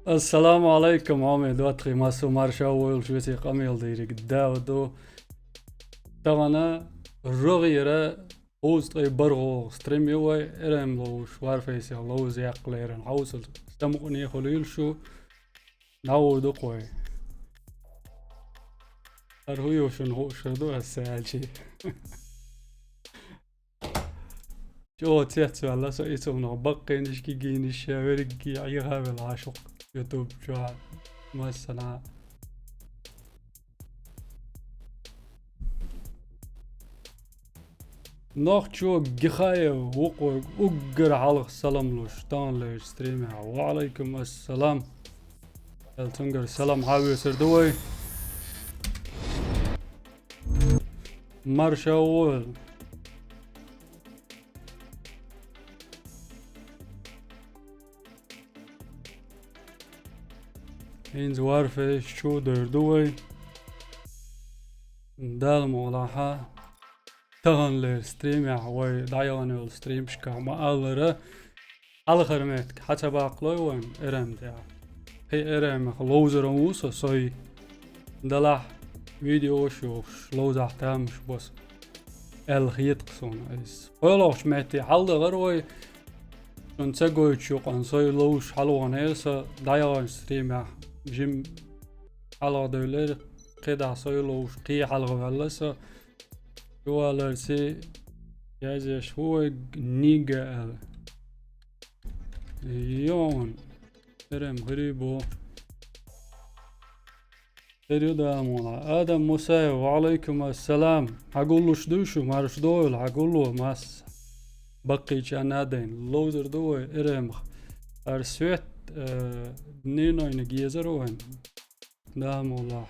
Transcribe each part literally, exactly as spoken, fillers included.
Ассаламу алайкум, хьоме доттагӀий, массо марша войла шуьца, къамел дийриг Дауд ду. Тахана рогӀера укх ткъе бархӀлагӀа стрим ю вай, РМ ловзуш, Warface-ах ловза яккха лерина хьовсал. Стамукъане хуьлийла шу, дӀагӀо дукха вай. ХӀара хӀу ю шуна хууш хир ду аса аьлчи. ЧӀогӀа цецваьлла со, и цунах баккхийнаш, кегийнаш, верриге Ӏехавелла хьашукх YouTube чохь массанхьа. Нохчо Гихаев ву-кх вайга уггар хьалха салам луш, таханлерчу стримехь. Ва алайкум ассалам. Эл цуьнгара салам хьан весар ду вай? Марша войла. ХӀинца Warface чу а девр ду вай. Дала мукъалахь, таханлера стримехь вай дӀаяхана йолу стримашкахь ма-аллара, хьалхара меттиг хьан ца баккхалой вайн РМ тӀехь. Кхин РМ-ах ловзаран ву со, сой. Делахь видеош йохуш, ловзахь тамаш бо со аьлла хета-кх суна иза. КхоалгӀачу метте хьаладахара вай, шуна ца гойтуш юкъана сой ловзуш хьалаваханера со дӀаяханчу стримехь. Жима хьалхадевлира, кхидӀа сой ловзуш кхин хьалхаваьлла со. Чуваларций язъеш ву вайга Нига аьлла. Йон, РМ хир ю боху. Хир ю, Дала мукъалахь. Адам Мусаев, ва алайкум ассалам. Хьан гуллуш дуй шу, марша дойла, хьан гулло масса. Баккхийчарна а дайна. Ловзар ду вай РМ-ах. ХӀара Свет, э, Нинойниг езара вайн. Дала мукъалахь.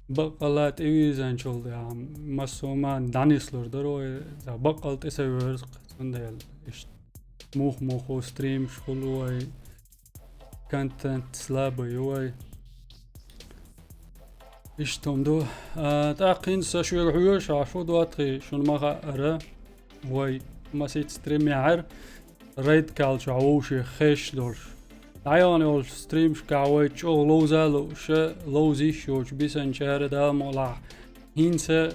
Баккъалла тӀевийзанчул тӀаьхьа массо а ма дӀанислур дара вай. Баккъалла тӀе ца вевза-кх, цундела иштта мух-муху стримаш хуьлу вай. Контент слабый ю вай. Иштта хӀума ду. А, тӀаккха хӀинца сан шуьга хьоьжуш Ӏаш ву, доттагӀий, шуна ма хаъара, вай масийтта стримехь яра, Red Call чохь вовшех хезаш долуш. ДӀаяхана йолчу стримашкахь вай чӀогӀа ловза а лууш, ловза йиш йоцуш бисинчара, Дала мукъалахь, хӀинца,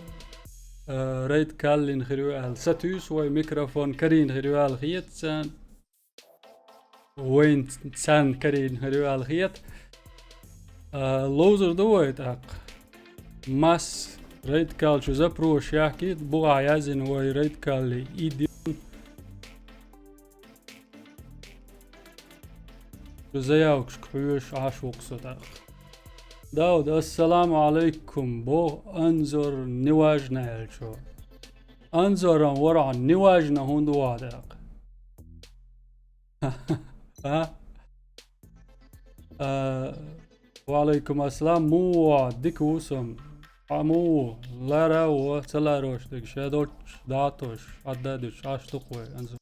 а, Red Call-ина хир ю аьлла сатуьйсу вай, микрофон карийна хир ю аьлла хета царна. Вайн царна карийна хир ю аьлла хета. А, ловзар ду вай тӀаккха. Масса Red Call чу запросаш яхкийта, бугӀа язйина вай Red Call-и идин. Цу заявкашка хьоьжуш Ӏаш ву-кх со тӀаккха. Дауд, ассаламу алайкум, боху Анзор Неважно аьллачо. Анзоран ворхьан Неважно хӀунда ву хьан тӀаккха? А? А, ва алайкум ассалам, муха ву хьо, дика ву со. Хьо муха ву? Лара а ву, ца ларош дерг, шен долчу дӀа а тосуш, Ӏадда а дуьтуш, Ӏаш ду-кх вай, Анзор.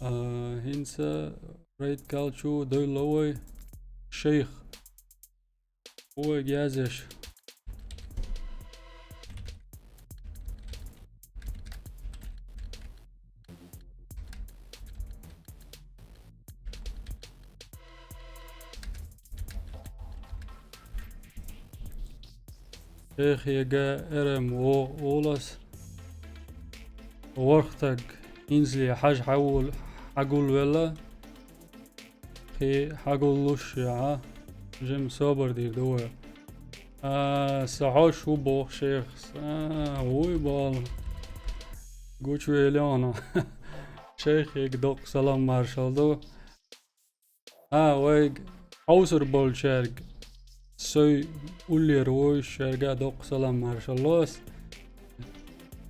А, хӀинца Red Call чу девлла вай шайх. Вайга язъеш. Шайхега РМ ву олу ас. ВорхӀ стаг инзале хьажа хьагулвелла. Кхин хьагуллуш яхьа, жима собар дийр ду вай. А, сан хьош ву боху шайхас. А, вуй бала. Гучувелла хьуна. Шайхега доккха салам маршалла ду. А, вайга хьовсур болчаьрга, сой уллера вовшашка а доккха салам маршалла ло ас.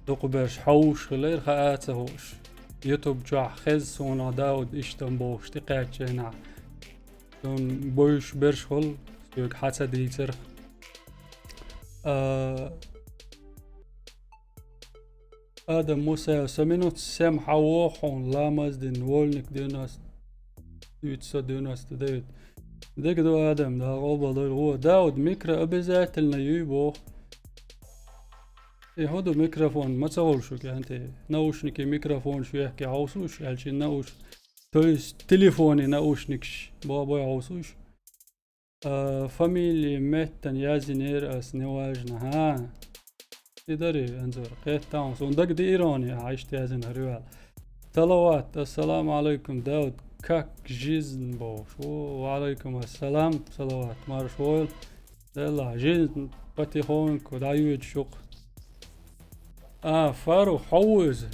Дукхахберш хьовсуш хилира, хаа а ца хууш. YouTube чохь хеза суна Дауд иштта бохуш тӀекхаьчча хенахь. Цунна бовзуш берш хуьлу, соьга хьан ца дийцарх. А, Адам Мусаев, со минут семь хьан воху хьуна ламаз дина, вольник девяносто, девятьсот девяносто девять. Дика ду, Адам, Дала къобалдойла. Во, Дауд, микро обязательно юй боху. И хӀун ду микрофон, ма ца хуьлу шу кӀентий? Наушники, микрофонаш вехке хьовсуш, аьлчи науш-, То есть телефоне наушникаш бо-, бой хьовсуш. А, фамилия меттан яздинера ас, неважно. ХӀа. И дари, Анзор, кхетта хьона. Сона дагадеана, а, иштта яздина хӀара ваьлла. Салават, ассаламу алайкум, Дауд, как жизнь бохуш. О, ва алайкум ассалам, Салават, марша войла. Делла, жизнь потихоньку дӀайоьдуш ю-кх. А, Фарух, хьо ву иза?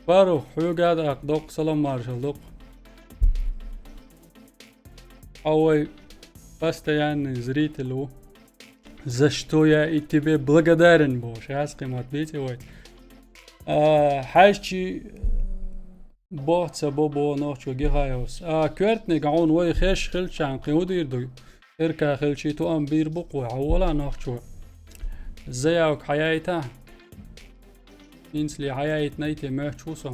Фарух, хьоьга а доккха салам маршалла ду-кх. Хьо вай постоянный зритель ву. За что я и тебе благодарен бохуш, яц кхин мотт бийци вай. А, хьаьжчи бо ца бо бо нохчо гихаевс. А, коьртаниг хьуна вай хеш хилчахьана кхин хӀу дийр ду? Эрка хилчи тоам бийр бу-кх вай, хьо вала нохчо. Заявка хьаяйта? ХӀинцале хьаяйтинай те моьттуш ву со.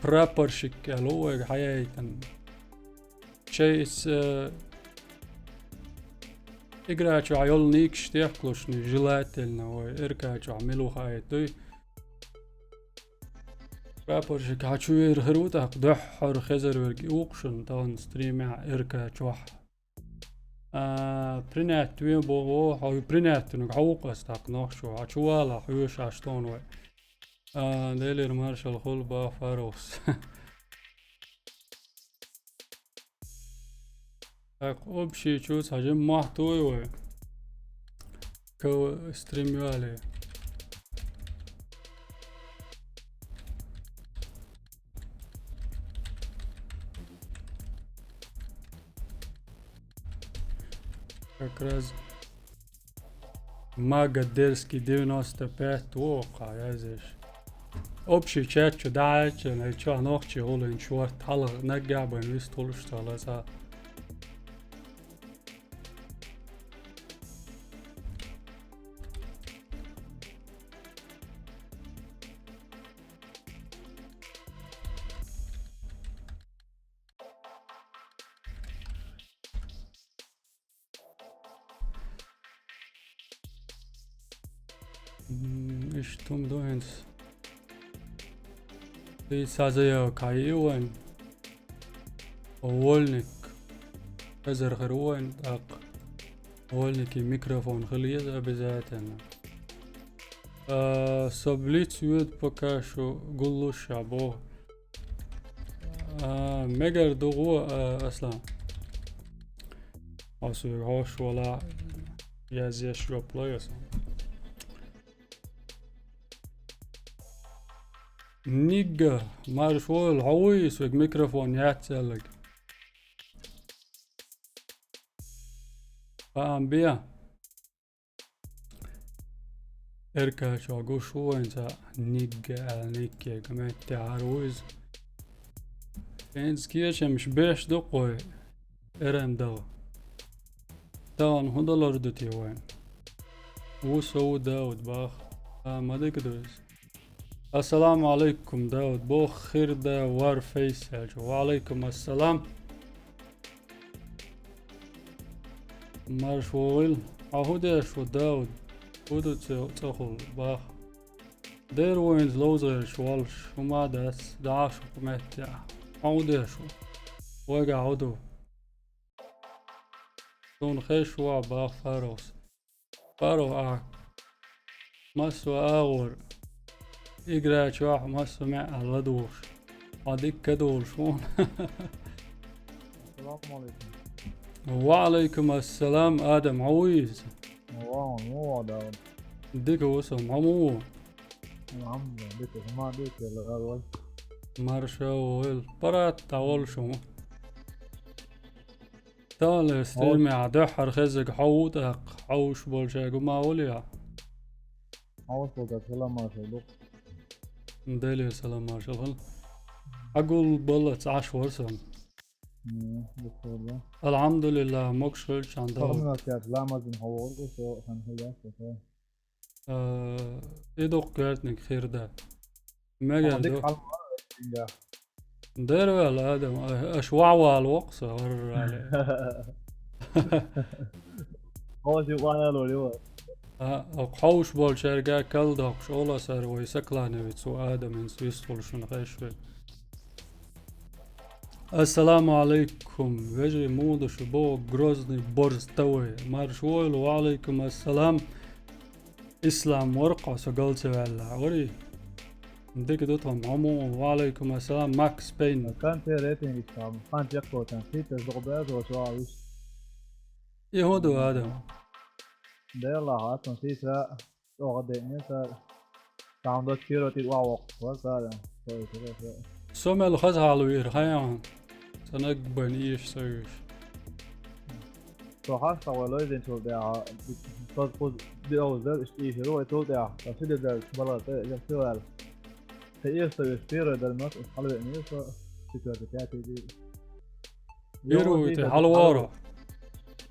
Прапорщик аьлла ву вайга хьаяйтина. Шайца, э, игра чохь йолу никаш техкалушна желательно вай Эрка чохь мила ву хаийта дуй. Прапорщик хьан чу вер хир ву тӀаккха дуьххьара хезар верг и ву-кх шуна тахана стримехь Эрка чохь. А, принять вен боху, хьо принять винарг хьо ву-кх ас тӀаккха нохчо, хьан чу вала хьоьшуш Ӏаш тхуна вай. А, Делера маршалла хуьлда боху Фарухс. Так, общий чу цхьа жимма мохь той вай. Ков стрим йоале. Как раз Мага Дерзкий девяносто пять ву кху язъеш. Общий чат чу дӀахьаьжча, и чохь нохчий гӀуллин шорта хьалха наггахь бен вистхуьлуш ца лаца. М, иштта хӀума ду хӀинца. И цхьа заявка хьайий вайн? Вольник. Хезар хир ву вайн тӀаккха. Вольникийн микрофон хила еза обязательно. А, со блиц йоьду пока шо гуллуш ша боху. А, мегар ду гӀо, а, Аслан. Хьо соьга хьош вала язъеш жоп лой аса. Нигга, марш войла, хьо вуй соьга микрофон яц аьлларг? Хаам бе. Эрка чохь гуш ву вайн цхьа Нигга аьлла, Никкега меттехьара ву иза. ХӀинца кечамаш беш ду-кх вай, эрам дала. Тахана хӀун далур ду те вайн? Ву со ву Дауд баха. А, ма дика ду иза. Ассаламу алайкум, Дауд. Боху хир да Warface аьлча. Ва алайкум ассалам. Марш вогӀийла. Хьо хӀун деш ву, Дауд? ХӀун ду цо цӀахула баха? Дера вайнца ловзарш волуш, хӀума а дац, дӀа а шу кху меттехь. Хьо хӀун деш ву? Вайгахь хӀун ду? Суна хезаш ву ахь баха Фарухс. Фарух, ахь массо а агӀор, игра чохь массо а маьӀ ладугӀуш, хьо дика ка долуш ву. Ассаламу алайкум. Ва алайкум ассалам, Адам, хьо вуй иза? Ва, муха ву, Дауд? Дика ву со, хьо муха ву? Алхьамдулиллах, дика, хӀума дика, Дала вай. Марша войла. ПаргӀат дӀаволуш ву. Тахана стримехь дуьххьара хеззарг хьо ву тӀаккха, хьовсуш болчаьрга ма волу яхь. Хьовсуш болчаьрга салам маршалла ду. Делера салам маршалла хуьлда. Хьан гулбаллалц Ӏаш вара со. М, дукха вара. Алхьамдулиллах, могуш хилчахьана Дауд. Ламазин хьо вогӀу, со хан хилла, со. Э, и дукха коьртаниг хир дан. Мегар ду. Дера ваьлла, Адам, а, аша вахьа вала воккху со, гӀарра. Хьо шу вахьа вала вара. А, хьовсуш болчаьрга кал доккхуш, олу аса вай Саклановец ву Адам, хӀинца вистхуьлуш шуна хезаш верг. Ассаламу алайкум, вежарий, муха ду шун, боху Грозный борз тӀе вай. Марша войла, ва алайкум ассалам. Ислам вара-кх хьо, со гал ца ваьлла, варий? Дика ду тхо, хьо муха ву? Ва алайкум ассалам, Макс Пейн. Кан те рейтинг ислам, хан чекхочан, сийта догӀу бязо чу а виш. И хӀун ду, Адам? Делла хатун сийта. ЧӀогӀа деъне цара. Там дочу кийро тӀе охьавоккхуш вара цара. Со и ца веша. Со мел хаза хьалавийра хьайна. Ца наг байна ийша ца вуьйш. Со хьаста вай лойзинчул тӀаьхьа, со кхуза биъовза дара, иштта ийшира вай цул тӀаьхьа. Ткъа ши де даьлча балар тӀе а, я ца ваьлла. Тхе ийша ца вуьйш первый дара мас, хьалавеънера со, четвёртый, пятый де. Первый те хьалавора.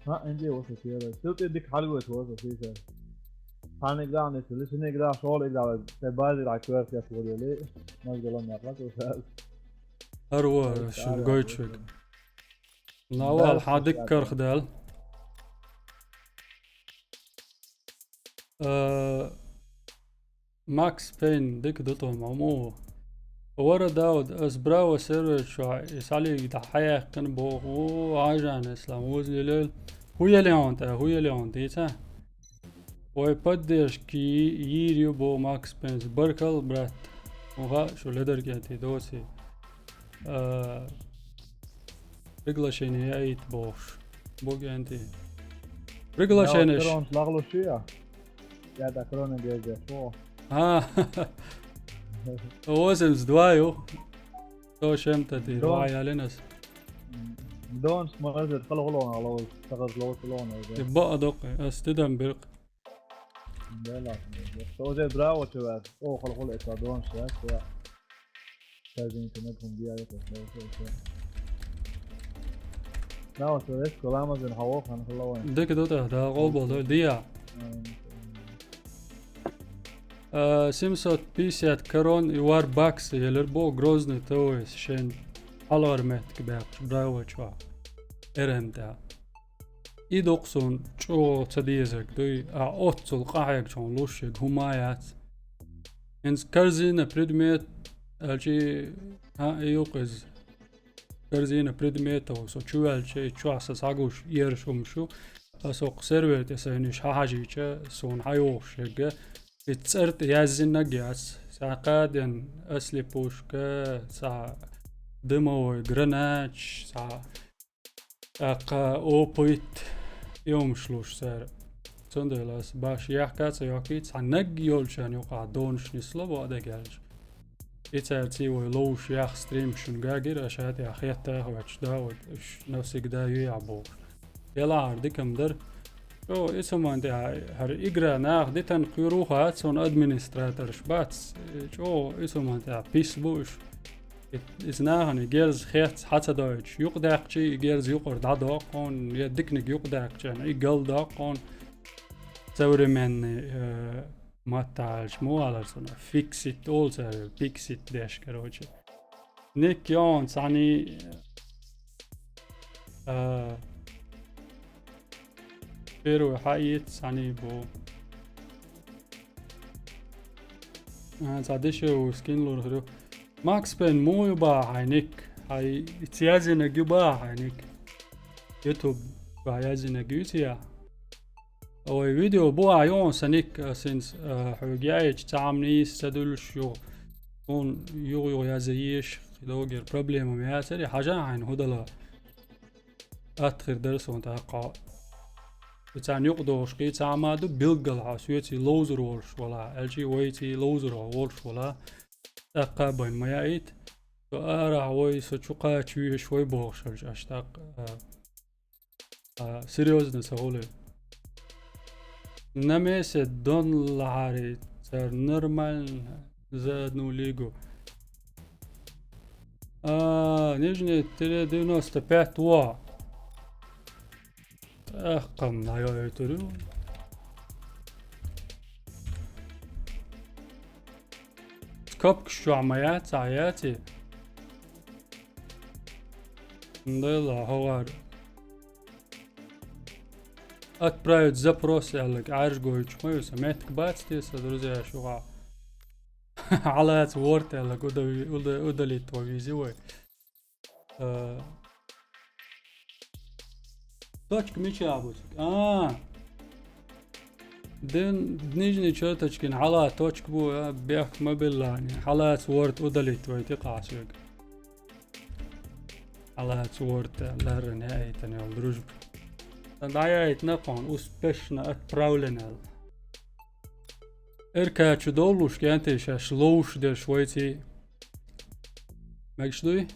ХӀаъ, инде ву со первый. Цул тӀе дика хьалавоьцу ву со сийсара. Цхьана играх нисвелли, шина играх, шолгӀа играх вай, тхе базира Ӏа коьртехь волавелли, мазгалла мекъла ца ваьлла. ХӀара ву шуна гойтуш верг. Навал, хьан дика карх даьлла. Э, Макс Пейн, дика ду тхо, ма муха ву. Вара Дауд, ас Браво сервер чохь и схьалийга дӀа хьаяьккхина боху, Ӏажан Ислам, вузлилел. ХӀун елла хьуна тӀе, хӀун елла хьуна, дийца? Вай поддержка йийр ю боху Макс Пейнс. Баркалла, брат. Хьуна хаьа, шу ледар кӀентий доций. А, приглашение яийта бохуш. Бу кӀентий. Приглашение. Я, вот корона лаглуш ю я? Я, да, корона гердеш. О. А. Восемьдесят два ю. Сто с чем-то ты, Дон. Два ялинас. Донс мазет халахулона лоз, сагаз лоз лона. И баъ докъи, ас тидам биркъ. Да ладно. Что уже браво, чувак? О, халахула это донс, я, я. Садин кенек хум биа, я, я, я, я. Да, вот, это колама зен хаво, хан халаван. Дика ду тӀе, да, къобал, да, диа. М, Э, семьсот пятьдесят корон и вар бакса елира боху Грозный ТВ-с шен хьалхара меттиг баьккхаш Браво чохь. РМ тӀехь. И дукха суна чӀогӀа ца дезарг дуй, а оццул къахьегчунна луш ерг хӀума а яц. ХӀинца корзина предмет, аьлчи, а, и юкъа иза. Корзина предметов со чу ваьлча, и чохь сан схьагуш ерш хӀумаш ю. Ас окху сервер тӀе сайна уьш хьахьажийча, суна хьайогӀуш ерг. И цӀарт яздинарг яц. Цхьа кхаден аслипушка, цхьа дымовой гранач, цхьа тӀаккха опыт, и хӀумаш луш цара. Цундела ас баш яхка а ца йоккхий, цхьа наг йолчарна юкъахь донаш нисло боху дагахь аьлча. И цара ций вай ловш яхха стримашна гагира, аша тӀехь хеттахь а ваьчу да, вот, уьш навсегда ю яхь бохуш. Делахьара дикам дара. Чо, и цу ман тӀехь хӀара игра наха дитан кхуьйру хац, цунна администраторш бац. Чо, и цу ман тӀехь пис бу уьш. И, иза нахана и герз хец хьа ца дойтуш, юкъадаьккхичий и герз юкъара дӀадоккхун, я дикниг юкъадаьккхичарна, и гал доккхун. Современный, э, Маттахь аьлча, ма валар цунах. Фиксит олу цара, пиксит деш, короче. Ник йогӀун цхьаьний, а, первый хьаийца цхьаьний бу. А, цхьа дешевый скин лур хир ю. Макс Пен, муха ю баха хьайн ник? Хьай ца язйинарг ю баха хьайн ник? YouTube баха язйинарг ю ца я? Вай видео бу а юхун сан ник, а, синца, а, хьоьга яйча цхьа хӀума нийса ца дуьллуш юха. Хьуна юха-юха язъе езаш, кхидогера проблема ма яцара, хьажа хьайна хӀун дала. Атта хир дара суна тӀаккха. И царна юкъадогӀуш кхин цхьа хӀума ду, билггал хьо соьций ловзар волуш вала, аьлчи вайций ловзар волуш вала. ТӀаккха а бен ма яийта. Со арахь вай, со чу кхача везаш вай бохуш хилча, аша тӀаккха, а, А, серьёзно ца хуьлий. На месте дон лахьарий, цара нормально за одну лигу. А, нижний тире девяносто пять во. Эх, кам на ё ютурю. Скобкаш чохь ма яц, а яций? Дела, хӀогӀар. Отправить запрос аьлларг Ӏаьржа гойтуш ма ю сан. Меттиг бац те сан, друзья, шуха. Хьалаца ворт аьлларг удави-, уда-, удалить ван визи вай. А, точка мича бу цига? А. Дин, нижний чёточкин хьала точка бу, а, бехк ма билла. Хьалаца ворд удалить вай тӀекъасвег. Хьалаца ворд, ларран яйтан йол дружба. Сан дӀаяйтна кхуьн, успешно отправлено. Эркачу доллуш кӀентий шаьш ловш дерш вайций. Мегаш дуй?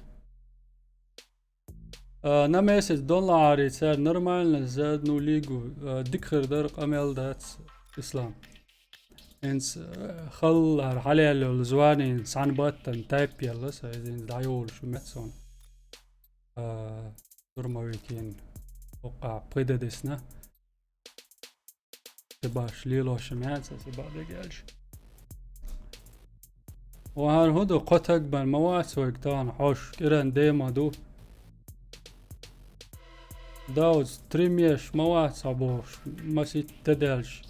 А, на месяц донлахьарий цара нормально за одну лигу, а, дика хир дара, къамел дац, Ислам. ХӀинца, а, халлара хьалеллал званин цхьана баттан тайп елла сан, иза хӀинца дӀайолуш меца суна. А, турмавикин хӀокхахь пхи де дисна. Цига баш лелош меца, цига бакъдерг аьлча. Ва хӀара хӀун ду, кхо таг бан ма вац вайга тахана хьош, кӀиран дема ду. Даудс, три меш ма вац хьо бохуш, маситта даьлча.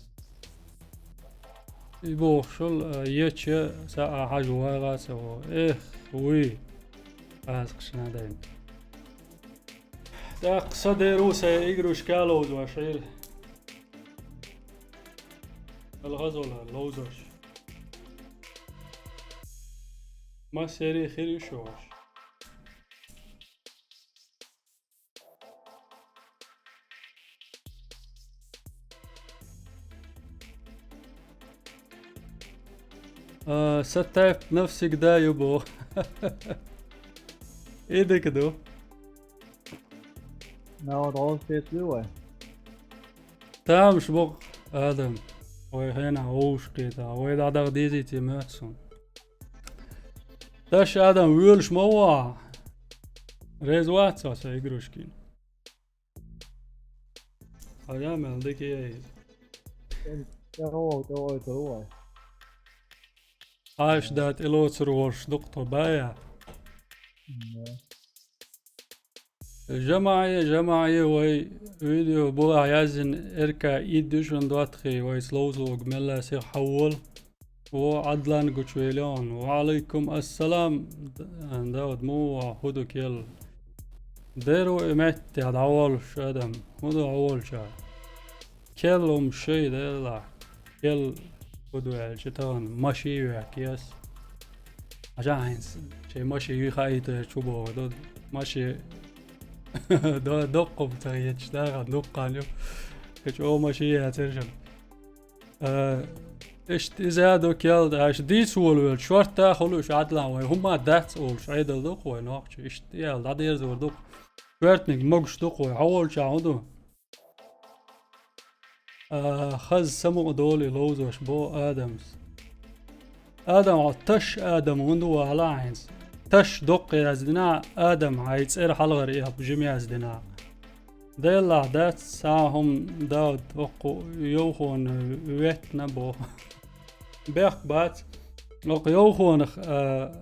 И бохушул, а, еча, са а хьажа вагӀа ца во. Эх, вуй! Азкъаш надайна. ТӀаккха со деру сайн игрушка ловзош хӀара. Алгазола ловзош. Массери хир ю шош. А, са тайп навсегда ю бо. И дика ду. Нагахь долуш тетли вай? Тамаш бокъ, Адам. Вай хенахь вовшахкхета, вай дӀадагӀа дезийте моьтту суна. Таш Адам воьлуш ма ву ахьа. Реза вац со сан игрушкина. Хьажа мел дика яй. ТӀе вов, тӀе вой, тӀе вой. Хьаша да тӀе лоцур волуш дукха тхо бая. Да. Жамаъе, жамаъе, вай видео булахь яздина эрка иддуьшун доттагӀий, вайца ловзалург мелла сиха хьаввал. Во Ӏадлан гучувеллехьун. Ва Ӏалайкум ассалам. Д-, Дауд, муха хӀу ду кел? Дера ву и меттехь дӀаволуш адам. ХӀун ду хьо волча? Кел хӀума шай делахь. Кел хӀу ду аьлча тахана маши вехкес. Ажа хьайнс, шай маши юй хаийтар чу боху ду. Маши до-, доккхум ца хеташ даха дуккхан ю. Кхечу о маши яцар шан. Э, иштта иза а ду кел, аша дийца волавелча, шортта а хуьлу уьш Ӏадлан вай, хӀумма дац олуш, Ӏедал ду-кх вай нохча, иштта и аьлла, дӀадерзор ду-кх. Коьртаниг могуш ду-кх вай, хьо волча хӀун ду? А, хаза самукъа долий ловзош бо Адамс. Адам, хьо таш Адам хӀун ду вала хьайнца? Таш доккха яздина, Адам хьайн цӀера хьалхара эхь жима яздина. Деллахь дац, цхьа хӀума Дауд, оккху йовхона веттина боху. Бехк бац. Оккху йовхонах, а,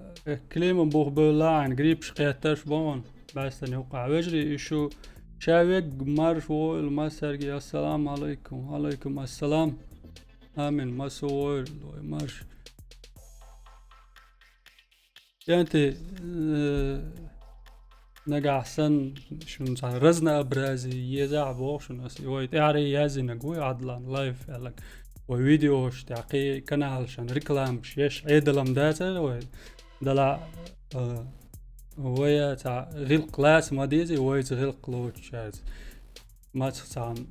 клима бух бевлла хьайн, гриппаш кхеттарш боху. Баьстан юккъахь. Вежарий, и шу ша вег марш войла массаьрга. Ассаламу алайкум. Алайкум ассалам. Амин. Масу войла вай марш. КӀентий, э, нагахь санна шуна цхьа разнообразие езахь боху шуна ас, и вай тӀаьхьаре яздинарг вуй Ӏадлан лайф аьлларг. Вай видеош тӀехь кхин каналашна рекламаш еш Ӏедалам дацара вай. Дала, э, вай а цхьа гӀиллакх лаца ма дезий, вайца гӀиллакх лоцучаьрца. Мацах цхьана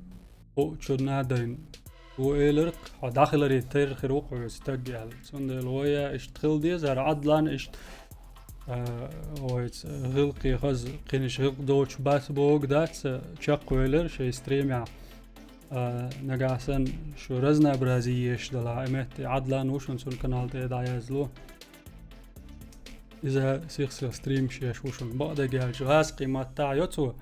хӀуъу чу надайна. Ву элира-кх, хьо дӀахиларе терра хир ву-кх хьоьца стаг аьлла. Цундела вай а иштта хила дезара, Ӏадлан иштта, а, вайца гӀиллакхе хаза, кхинаш гӀиллакх доцуш бац бохург дац, чекхвелира шайн стримехь. А, нагахь санна шу разнообразие еш далахь, и метте Ӏадлан ву шуна, цуьнан канал тӀе дӀаязло. Иза сих-сиха стримаш еш ву шуна. Бакъдерг аьлча, гӀазкхийн маттахь йо цо.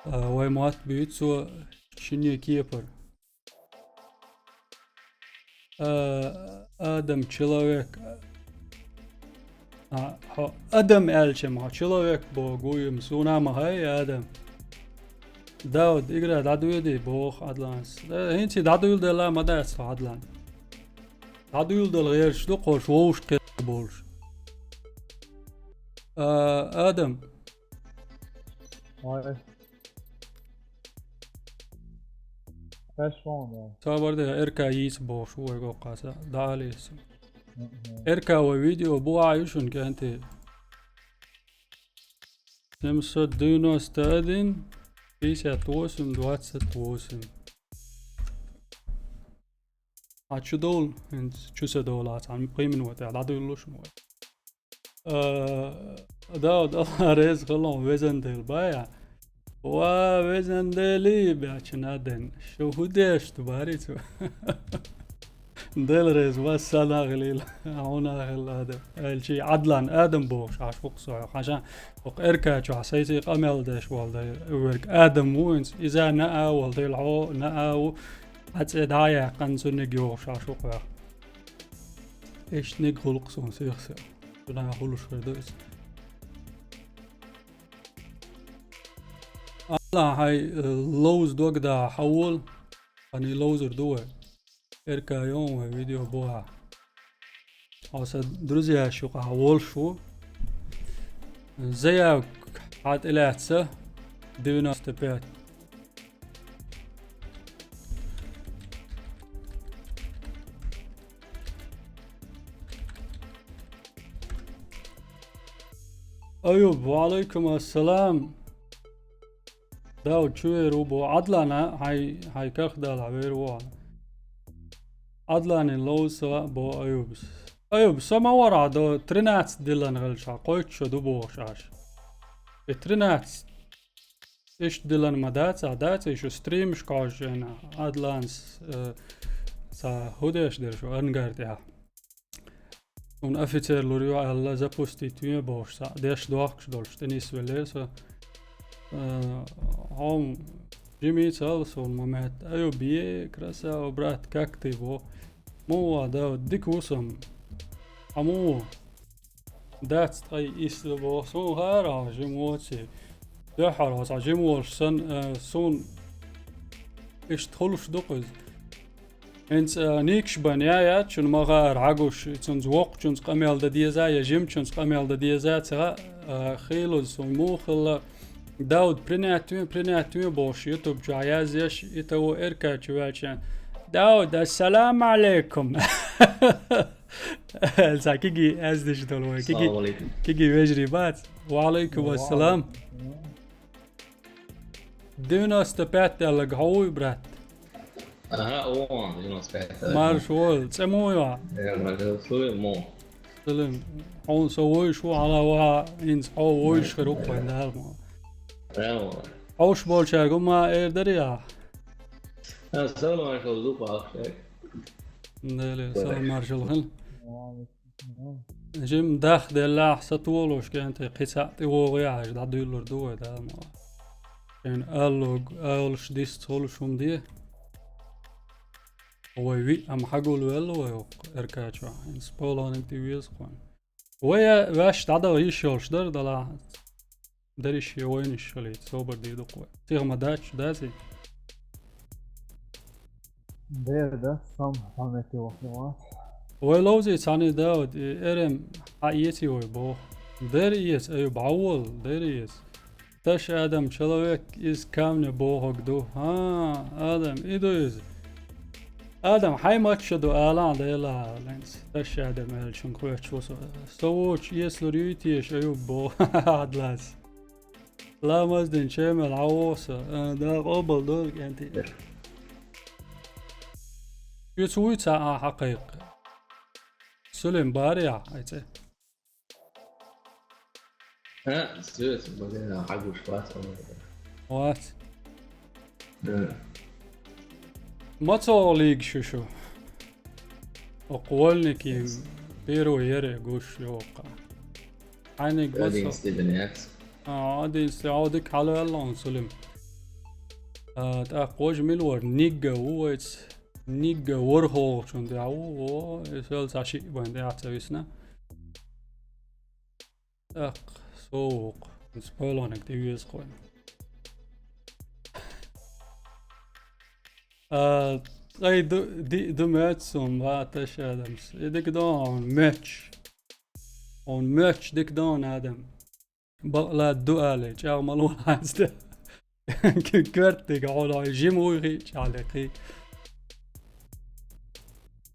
А, вай мотт буьйцу цо шинне кепара. А, Адам человек. А, хьо Адам аьлча-м хьо человек боху гуйма, суна ма хай, Адам. Дауд, игра дӀадоьдий, боху Ӏадланас. Э, хӀинца дӀадуьйладелла ма дац хьо, Ӏадлан. ДӀадуьйладала гӀерташ ду кхош вовшах кхетта болуш. А, Адам, Ой. Эш вон, да. Цхьабарда Эрка йийца бохуш ву вай гӀоккхаса. ДӀаалийса. Мгм. Эрка вай видео бу а ю шуна кӀентий. Семьсот девяносто один, пятьдесят восемь, двадцать восемь. А чу довла, хӀинца чу ца довла, цхьана пхи минот тӀехь дӀадуьллуш вай. Э, да, да, реза хилла везан дела бая. Ва, везан дели, бяча наден. Шу хӀу деш ду бари цу? Дел реза, ва сана хилила. Хьуна хилла адам. Элчи Адлан адам бохуш, аш хуксо. Хьажа, ок Эрка чу, хьа сайси къамел деш вал да, верг адам ву инц. Иза на а вал, дел хьо, на а ву. Хьа цӀе дӀа а яьккхина, цунниг йогӀуш, аш хукъ вех. Иштниг гӀуллакх суна сих сел. Цунах хулуш хир ду иза. Алла хьай, э, ловза дог да хьавол, ани ловзар ду вай. Эрка йон вай видео бу а. Хьо сан друзьяш юкъа волуш ву. Заявка хьа тӀелаьцна девяносто пять. Аюб, ва алайкум ассалам. Дав, чу вер ву бо Адлана, хьай, хьай карх дала вер ву. Адланин ловза бо Аюбс. Аюб, со ма вара до тринадцать диллан гӀелча, кхойтта шо ду бохуш аш. И тринадцать иштта диллан ма дац, а дац, и шу стримаш кхожжена, Адланс, э, ца хӀу деш дерш ву ангар тӀехь. Ун офицер лур ю аьлла, запустить вен бохуш, ца деш дохкуш долуш, тӀе нисвеллера со. Э, хьо жимийца ала сон момент. Аюб, е, красава, брат, как ты, бо? Муха, да, дика ву сан. Хьан муха? Дац ткъа исла боху. Суна хара хьо жима воций. Дуьххьара хьо цхьа жима волуш сан, э, суна иштта хуьлуш ду-кх иза. ХӀинца, э, никаш бан я яц, шуна ма хаара хьагуш, цунца воккхачунца къамел дан деза, я жимачунца къамел дан деза, ца, э, хийлаза суна муха хилла. Дауд, принять вен, принять вен бохуш, YouTube чохь язъеш, и таво Эрка чу ваьлча. Дауд, ассаламу алейкум. Ца киги аздеш долу вай. Киги, салам алейкум. Киги вежарий бац. Ва алейкум ассалам. Девяносто пять аьлларг хьо вуй, брат? Ага, о, девяносто пять. Марш вол, цӀе муй ва? Э, марш вол, мо. Салам. Хьуна со вуйш ву, хьала ва, хӀинца хьо вуйш хир ву, вайн дала мо. Э, мо. Хьовш болчаьрга ма эр дарий ахь? А, салам алейкум, зуба ахь. Дели, салам маршалла хила. Жим дах деллахь, сатолуш кӀентий, кхин цхьаъ тӀе вогӀу яхьаш, дӀадуьйлур ду вай, да, ма. Шен аллуг, аллуш дисца хуьлуш хӀума де. Вай виъ ам хьагулвелла вай хӀокху Эрка чохь, хӀинца полониг тӀе веза кхунна. Вай ваьш дӀадала йиш йолуш дара, далахь. Дариш я вайнаш хилийта, собар дийр ду-кх вай. Сиха ма дац, даций? Дера, да, сам памяти вахна вац. Вай ловзий цхьаьний Дауд, и эрем хьаэций вай боху. Дера эца, ай, бӀаввал, дера эца. Таш Адам, человек из камня бохург ду. ХӀа, Адам, и ду иза. Адам, хьайн мачча ду алахьа Дела, ленц. Таш Адам аьллачунга хоьттуш ву со. Со воцуш эцалур юй теша, Аюб боху. Адлас. Ламаз дин чемел хьан воху со? А, да, къобал дора, кӀентий. Шуьца вуй цхьа а хьакхайкха? Сулим, барий ахь, ай цӀе? А, стрелец, блин, а, хьагуш вац, по-моему. Вац. Да. Мацо лийга шу шу? Окху вольники первый яре гуш йоккха. Хьайниг мацо? Одиннадцатый дин яц. А, одиннадцатый, а, дика хьалаваьлла хьуна, Сулим. А, тӀаккха важа мила вара? Нигга ву вайца. Нигга ворхӀалгӀачун тӀехь ву, о, и сел цхьа шиъ бан тӀехь ца висна. ТӀаккха со ву-кх, иза палониг тӀе веза кхойна. А, ткъе ду, диъ ду моьтту суна, ва, Таш Адамс. И дика ду хьуна моьттуш. Хьуна моьттуш дика ду хьуна, Адам. Бакъла дуале, чӀагӀ ма лолахьа. Коьртниг хьона жима вуй хиъча хьале кхий.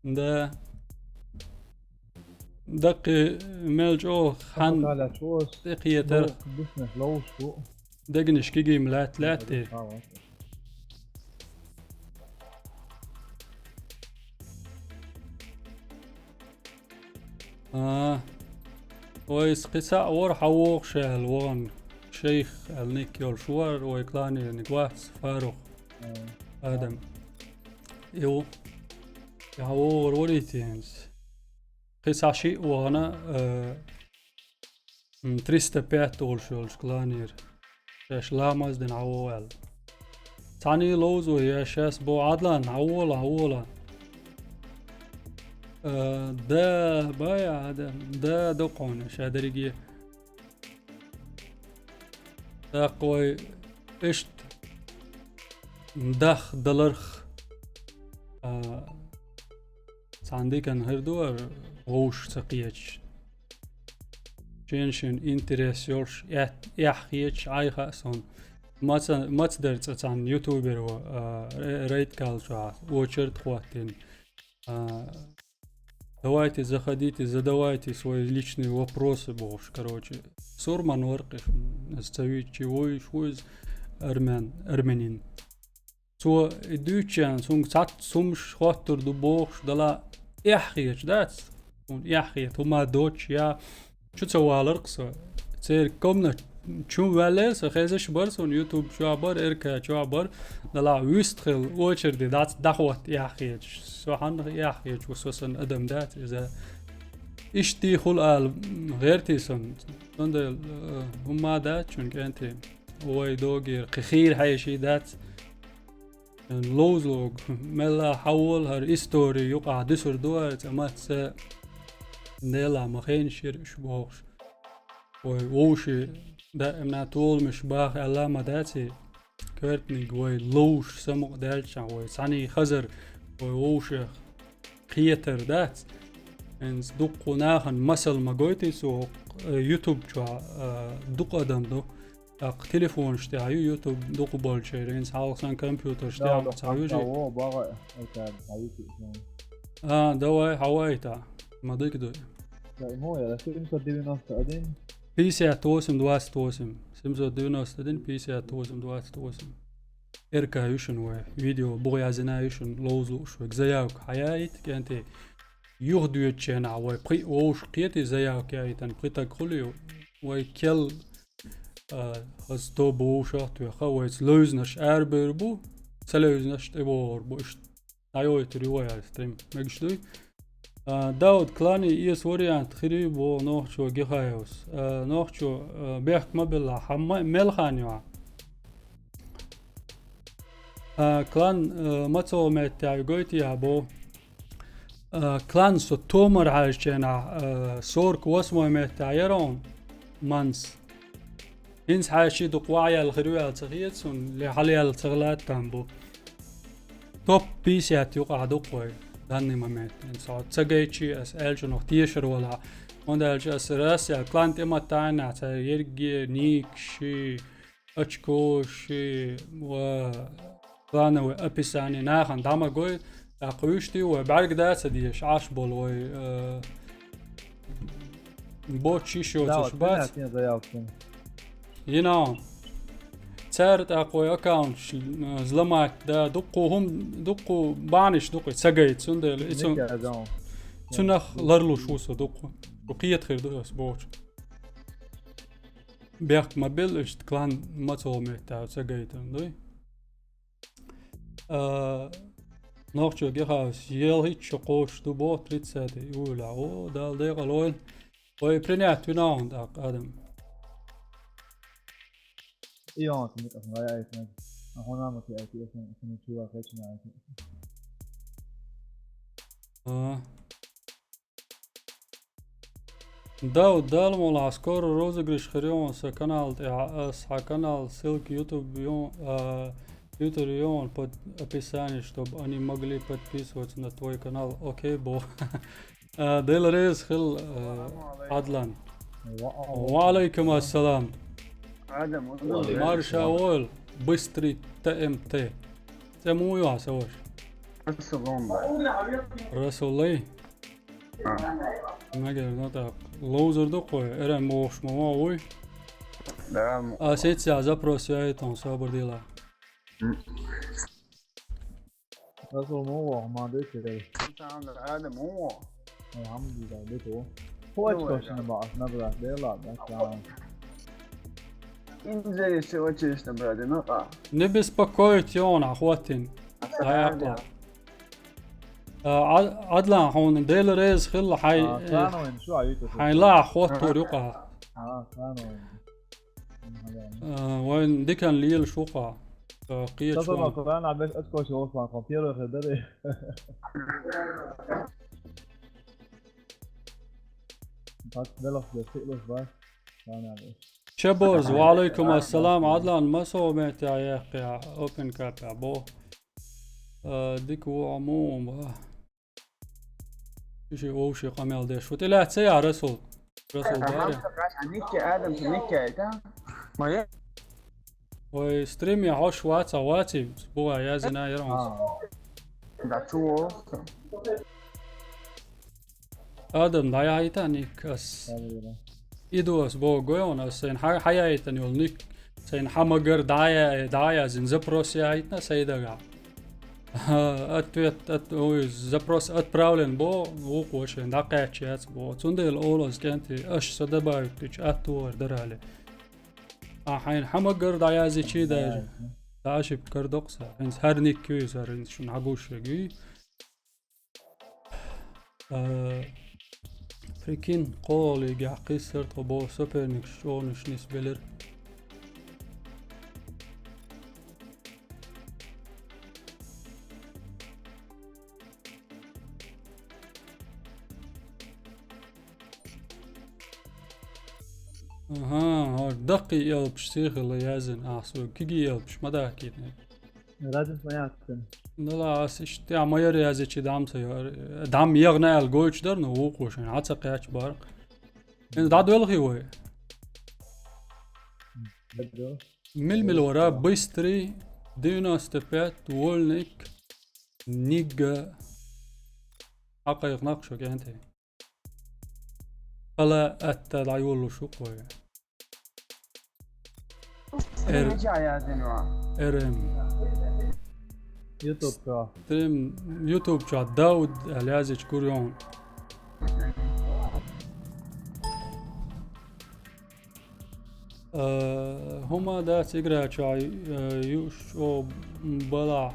Да. Даккхи мел чӀогӀа хан тӀекхетар. Дегнаш кигийм лаьтта-лаьтта. А, вайс кхин цхьаъ вара хьавогӀуш аьлла вахана, шейх аьлла ник йолуш вара, вай кланерниг вац, Фарукъ Адам. Ю, хьавогӀур варий те хӀинца? Кхин цхьа шиъ вахана, а, м, триста пять олуш йолчу кланера. Шаьш ламаз дина хьавогӀу аьлла. Цхьаьний ловзо я шаьш бо Ӏадлан, хьавола, хьавола. Э, да, бая, да, да, доккхуна, ша дерриге. ТӀаккха вай иштта дах даларх, а, цхьана диканна хир ду ара вовшах ца кхеташ. Шен-шен интерес йолуш, эхь-, эхь хеташ, Ӏай хаьа суна. Маца-, маца дара цкъа цхьана ютуберо, а, Ре-, Рейд Калчохь очередь хӀоттийна. А, давайте заходите, задавайте свои личные вопросы, бохуш, короче. Сурман вара кхин, аса ца виччи, вуйш ву иза армян, армянин. Цо и дуьйцучарна, цуьнга цхьацца хӀумаш хоттур ду бохуш дала, эхь хеташ дац? Суна эхь хета, хӀума доцуш я чу ца валарх со. Церан комнат чу ваьллера со, хезаш бара суна, ютуб чохь бара, РК чохь бара, дала вуьста хилла очереди дац, дӀахӀотта эхь хеташ. Со хьанна эхь хеташ ву, со санна адам дац иза. Иштта хуьлу ала гӀертий сан. Цундела, э, хӀума дац чун кӀентий. Вай догера кхин хийра хьеший дац. Ловзалога, мелла хьавола хӀара истори юкъахь дуьсур ду ара цкъа мацца, Дела ма хенаш яра уьш бохуш. Вай вовши даимна толамаш баха аьлла ма дац и, коьртниг вай ловш самукъадаьлчахь, вай цхьаьний хазар, вай вовшех кхетар дац. ХӀинца дуккха нахана масал ма гойтий цо, э, ютуб чохь, э, дукха адам ду. ТӀаккха телефонаш тӀехь ю ютуб дукха болчеран, хӀинца хьалха сан компьютерш тӀехь ца вижи. А, давай, хьавайта. Ма дика ду. Да, ему я, семьсот девяносто один. Пятьдесят восемь двадцать восемь. Семьсот девяносто один, пятьдесят восемь двадцать восемь. РК ю шуна вай. Видео буха язйина ю шуна, ловза лууш вайга заявка хьаяйта, кӀентий. Юха доьдучу хенахь вай пхи вовшах кхетий заявка яйтан, пхи таг хуьлий вай кел, а, хаза тоба вовшах а тоьхна, вайца левзинарш арабевр бу, ца левзинарш тӀебогӀур бу, иштта дӀайойтур ю вай ара стрим. Мегаш дуй? А, Дауд, клани эса вариант хир ю боху нохчо Гихаевс. А, нохчо, а, бехк ма билла, хьан ма-, мел хан ю хьан? А, клан, а, мацо меттехь ю гойтий хьан боху? А, клан со томар хьаьжча хенахь, а, сорок восьмой меттехь яра хьуна, манс. ХӀинца хьаьжчий дукха ваьӀ яьлла хир ю аьлла ца хета суна, ле хьала яьлла ца хилла там бу. Топ пятьдесят юкъахь ду-кх вай, данный момент. ХӀинца хьо ца гайчи, ас аьллачунах тешар валахь. ХӀунда аьлча ас рас яьлла клан тӀе ма тайнахь, цара ерриге никаши, очкоши ва клановое описание нахана дӀа ма гой, тӀаккха вуьшта вай бӀаьрг дац а дезаш, Ӏаш болу вай, э, боцуш йиш йоцуш бац. Йина. Цара тӀаккха вай аккаунташ, э, взломать да, дуккху хӀум-, дуккху бахьанаш ду-кх и ца гайта, цундела и цу-, цунах ларлуш ву со дуккху. Шу кхета хир ду ас бохучу. Бехк ма билла, иштта клан мацо меттехь ца гайтина дуй. А, нохчо Гихаевс, елхийтта шо кхочуш ду боху тридцатый июлехь. О, Дала декъал войла. Вай принять вина хьуна тӀаккха, Адам. И он, ты мне как нравится. А он нам это, это, это, это, это, это, это, это, это, это. А. Дауд, Дала мукъ лахь, скоро розыгрыш хир ю хьуна сан канал тӀехь, ас хьан канал ссылка ютуб ю, а, ютуб ю под описание, чтобы они могли подписываться на твой канал. Окей, бо. А, Дела реза хила, а, Ӏадлан. Ва алайкум ассалам. Адам, Марша вол, быстрый Т М Т. ЦӀе муй ю хьан, ца ваша? Расул. Расул лай? А. Мегар, ну так. Лоузер ду кхо, эрен бохуш ма ван вуй. Да, м- А сеца запрос яйта, собар дила. М. Расул, муха ву, ма декерай. Алхьамдулиллахь, дика ву. Ху очко шина баъ, набра, дела, да, сан. Инзари се очиш набра, де, ну, а. Не беспокойтесь, он, а, хватин. Ай, акла. А, а, Адлан, хьуна Дела реза хилла, хьай, а, э, сан вайн, шу а виту, хьайн ла хваттур юкъа. А, сан вайн. Э, вайн дикан лела шуха. Э, кхечу Сасо ван. Ма Коран а беш очко ши вохлан кхо первый хе даре. Бак белох де сиълуш ба. Сан а беш. Чебоз, ва алайкум ассалам, Адлан, масо метя яхъя, Open Cup а бо. Э, дик ву аму, ба. Ши вовши къамел деш. ХӀу тӀелаьццая, Расул? Расул баре. Никки Адам, Никки айта? Моя? Ой, стрим я хьош ваца, ваци, буа язина ярон. А. Да, чуо. Адам, дӀаяхьийта ник ас. Алира. Идос бо гойон, ас сайн хьа-, хьаяйтан йол ник, сайн хьамагар дӀая-, дӀаязин запрос яхьийтна сайдага. Ответ, от-, ой, запрос отправлен бо, вукхо шайн дӀакхаьчча яц бо. Цундела олаз кӀанти, аш са добавить дича аттугӀар дарали. А хьайн хьамагар дӀаязичи даже. Да, ошибка кардокъса. ХӀинца хӀара ник юй, хӀара хӀинца шуна хьагуш шег юй. Э, прикинь, кхолигахь кхиссар тхо боху соперникаш чӀогӀанаш нисбелира. Аха, хӀара даккхий элпаш сихала язйина ахьа соьга, кегий элпаш ма даккхийна. Разница ма яц цуьнан. Ну ла, ас иштта тӀехь ма яра язйичи дам ца яра. Дам ягӀна аьлла гойтуш дара, ну вукхо шайн хьан ца кхаьчча бара. ХӀинца дӀадоьлхий вай? ДӀадоьлху. Мил-мил вара, быстрый, девяносто пять, вольник, нигга. Хьакхайкхина кху шо кӀанте. Ала атта дӀайоллуш ву кхо. Эр-, Р М. YouTube чохь. Стрим YouTube чохь Дауд аьлла язйича гур йогӀу. Э, хӀума дац игра чохь, э, юуш чӀогӀа балахь.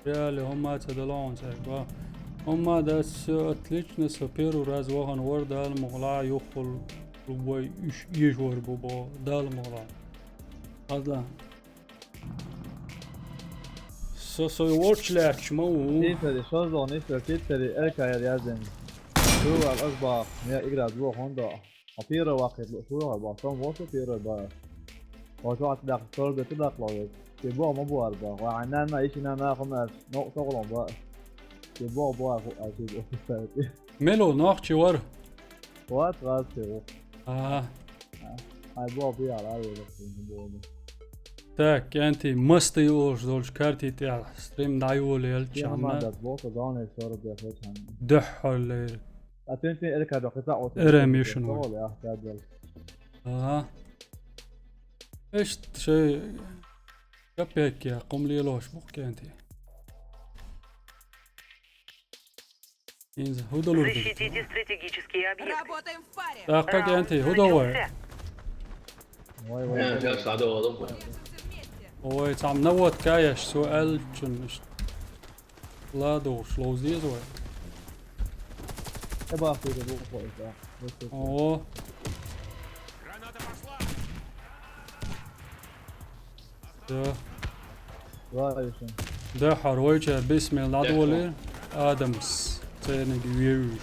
Реально, хӀума ца далахь хьуна цаьрга. ХӀума дац, всё отлично, со первый раз вахана вара, Дала мукъ лахь, юххул вай уьш эшор бу бо, Дала мукъ лахь. Хазла. Со, со вочу лаьтташ ма ву. Титари, шозлагӀа нисбелла Титари, Элькаяр яздина. Чувал, ас бах, я игра дво хӀунда. А первый вакхит луш ву хьо бах, со ма ву со первый бах. Хьо чохь тӀе даккха, сорга тӀе даккха ло веза. Те боху ма бу хӀара бах. Вай хьайн нана, иши нана хӀума аьлча, новкъа тохалон бах. Те боху бах хӀу аьлча, боху. Мело нохчи вара? Вац, вац, те ву. Ага. Хьайн боху бехьа, ара веза, хӀума боху. Так, кӀанти, мастай олуш долчу карти тӀехь стрим дӀайолаелча. Те хӀума дац, боху, со донеш сорга дехачхьана. Дуьххьарлера. А тен тен Элькадо кхин цхьаъ оцу Р М ишин ву. Тохал, я, кадвал. Ага. Иштта шай капекке, кхум лелош бу кху кӀанте. Инза, хӀу долур ду? Защитите стратегические объекты. Работаем в паре. ТӀаккха кӀанте, хӀу до вай? Вай, вай, вай. Э, сейчас надо валом. Ой, цхьамма наводка еш, со аьллачун иштта. ЛадогӀуш ловза деза вай? Э, бахуьйда бу кхо иза. О. Да. Вай, шун. Дуьххьара вайчара бисмилла дӀадолийра. Адамс церниг вевзаш.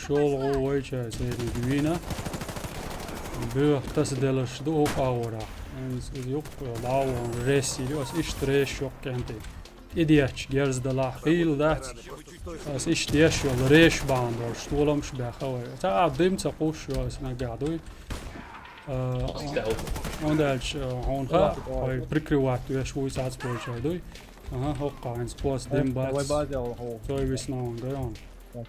ШолгӀа вайчара церниг вийна. Боьха тасаделларш ду оха агӀорахь. Иза юккъе дӀа а вахана, ресси ю ас, иштта ресс йоккха кӀанте. и дечча герз далахь, хийла дац. Ас иштта деш йолу реш бахьана долуш, толамаш баьхна вай. Ца а дим ца кхуссуш йо ас наггахь дуй. А, хӀунда аьлча, а, хьуна хаьа, вай прикрывать веш вуй сац болчай дуй. Аха, хӀокху хьайнца пост дим бац. Вай базе вала хьо. Цой висна ван гайон.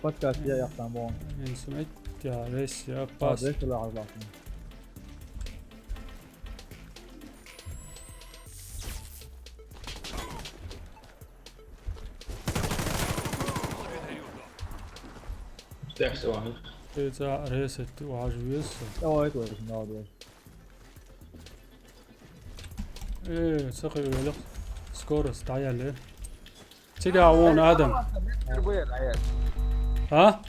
Подкаст я яхтан бон. Инсмет, я, рес, я, пас. Деш ла хьажлахна. Текст ван. Ты за ресет, ваш вес. Давай, давай, давай. Э, ца хевелах. Скорость дӀаяьлла. Цига а вон адам. А?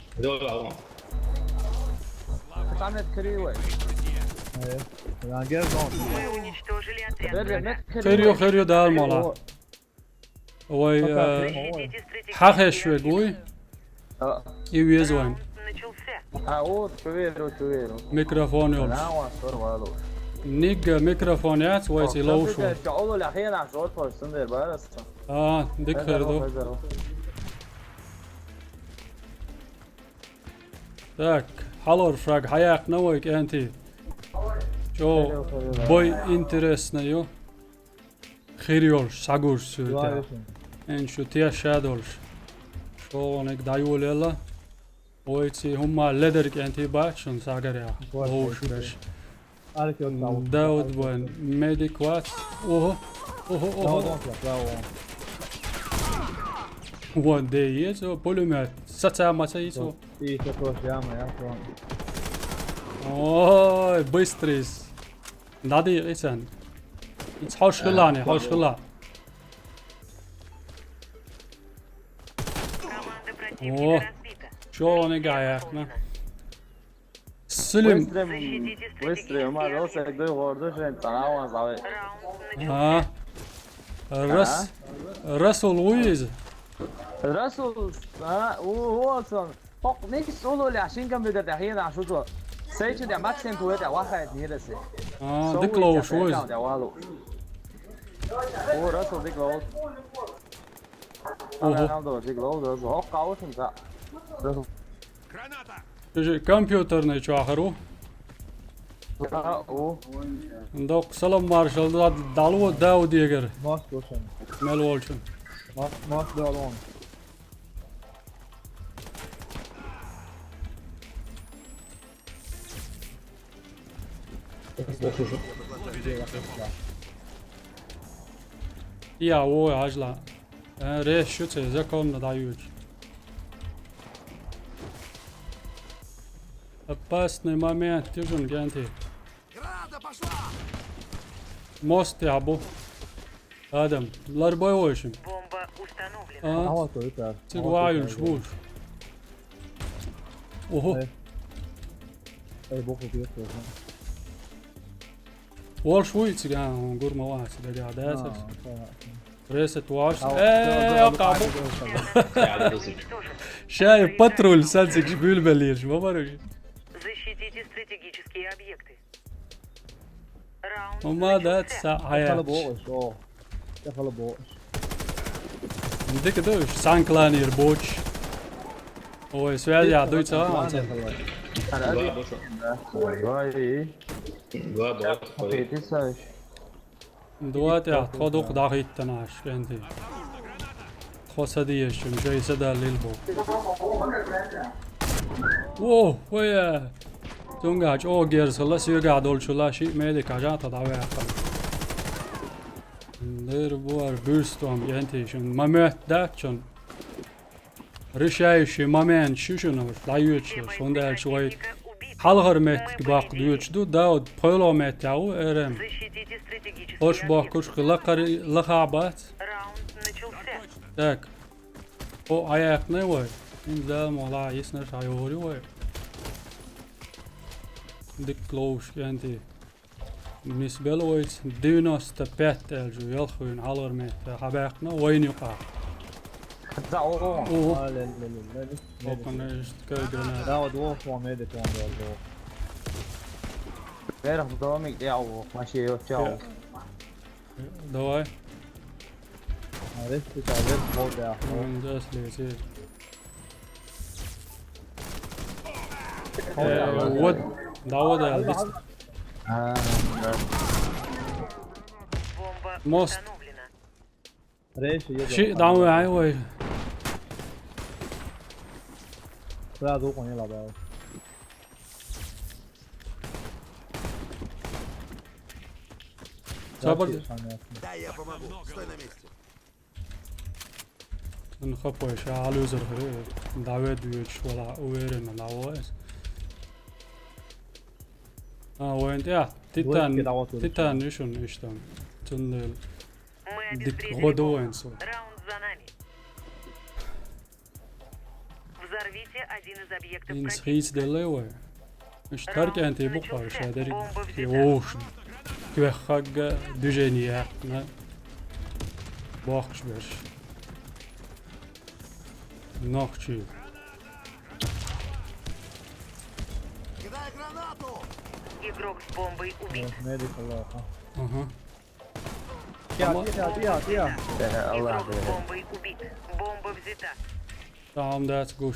Там нет кривой. Э, я гер зон. Мы уничтожили отряд врага. Херё, херё, дал мала. Вай, э, хьахеш вегуй. А. И везуй. А, о, чуверу, чуверу. Микрофон йолуш. Нигга микрофон яц, вай ци ловшу. А, дика хир ду. Так, хьалор фраг хьаяьккхина вай кӀентий. Чо бой интересно ю. Хир йолуш, схьагуш цуьнан тӀехь. Эн шу теш ша долуш. ШолгӀаниг дӀайолаелла. Вайций хӀумма ледар кӀентий бац шуна схьагарехь. Ловш берш. Дауд бан, медик вац. Охо, охо, охо. Вон де езо, пулемет. Саца маца езо. Ой, быстрый. ДӀадийкъи царна. Иза хьовш хилла, хьовш хилла. О, чо ван и гӀа яьккхина. Сулим. Быстрый, быстрый, ма, росек дуй гӀорду шен, цӀанаван заве. А. Рас-, Расул вуй иза? Расул, а, у, у, сон. Хьо нисса уллехь шин компьютер тӀехь хьенахь шу цо. Сайчу тӀе Максим ту тӀе вахайт нирасе. А, дика ловш ву иза. О, Расул дика ловш. Ого. Ана дика ловш, Расул. Хьо кхаушин ца. Расул. Скажи, компьютерный чохь ву? А, у. Доккха салам маршалла, да-, дало Даудегара. Мас гошан. Мел волчун. Мас, мас далон. Я, ой, ажла. Э, реш шу церан законна дӀаюьйцу. Опасный момент, тижин генти. Мост я бу. Адам, ларбой войшим. Бомба установлена. А? Ага, то это. Цига ваюлуш вуш. Ого. Эй. Эй, боху бьёт тоже. Волш вуй цига, а, он гурма ва цига, да, да, а, сас. Понятно. Ресет ваш. Ау, э, ау, кабу. Ау, ау. Шай патруль сацик бюлбелирш, бабарыш. Защитите стратегические объекты. Раунд. Ума да, начался. Ца хьаят. Хала бохуш, о. Ца хала бохуш. Дика душ, санкланир боч. Ой, связь я дуй ца. Два боша. Два и. Два боша. Петисаш. Дуа тӀехь тхо дукха дӀахӀиттанаш, кӀентий. Тхо ца дезачун шай са даллил бу. Во, вая! Цуьнгахь чӀогӀа герз хилла, соьгахь долчула шиъ медик хьажа тхо дӀаваьккхина. Дера бу ара буьрстом, кӀентий, шун ма моьтту дац шун. Решающий момент шу шуна дӀайоьцуш, хӀунда аьлча вай хьалхара меттиг баккха доьцуш ду, Дауд, пхоьло меттехь ву, эр эм. Ош бохкуш кхин лакхара, лаха бац. Так. О, Ӏаяьккхина вай. Ин зама ла йиснарш ӀайогӀур ю вай. Дика ловш, кӀентий. Нисбелла вайца девяносто пять аьлла жу, ялх вуьйна хьалхара метте хьабаьккхина вайна юкъахь. Да, о, о. О. А, ле, ле, ле, ле, ле. Окхана иштта кайдина. Да, вот, вот, вот, медик, он, вот, вот. Верх домик, я, о, машина, я, чао. Давай. А, Ресси, да, ресси, hold, да. М, да, слезе. Hold, да, hold, да. Вот, да, вот, да, здесь. А, да. Бомба Мост. Установлена. Ресси, еду. Ши, да, мы, ай, ой. Сразу уходи, ладно. Сабар. Ресси, самое. Да, я помогу. Стой на месте. Н хапой, ша алюзер хри. Давид вич вала уверен на лавоэс. А, воин, я, Титан, Двойки, да, вот, Титан, ишун, иштан. Цундел. Мы Дик обезвредили году бомбу. воинсу. Раунд за нами. Взорвите один из объектов Ин противника. схиз деле вой. Иш тарк анти бухар шадери. Ош. Квехаг движение на. Бахш берш. Нахчи. Кидай гранату! Игрок с бомбой убит. Медик, Аллах. Ага. Тихо, тихо, тихо, тихо. Да, Аллах, Игрок с да. Бомбой убит. Бомба взята. Tamam, that's good.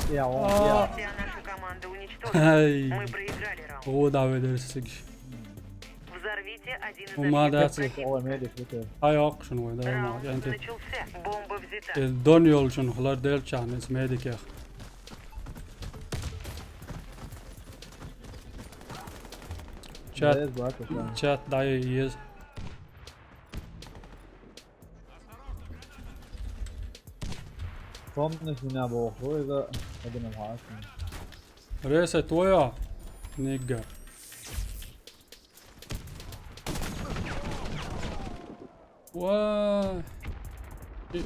Тихо, он, А. тихо. Вся наша команда уничтожена. Ай. Мы проиграли раунд. O da verirsin. Взорвите один из Uma объектов that's it. противника. Ой, медик, это. Ay oqşun way da Раунд ma. Yanti. Начался. Бомба взята. Don yolcun hlar del çan is medik ya. Chat, Да, есть, братья, да. Chat dayı yes. Помнишь меня, Бог, вы это, я думаю, ладно. Reset твоя. Nigga. Vay.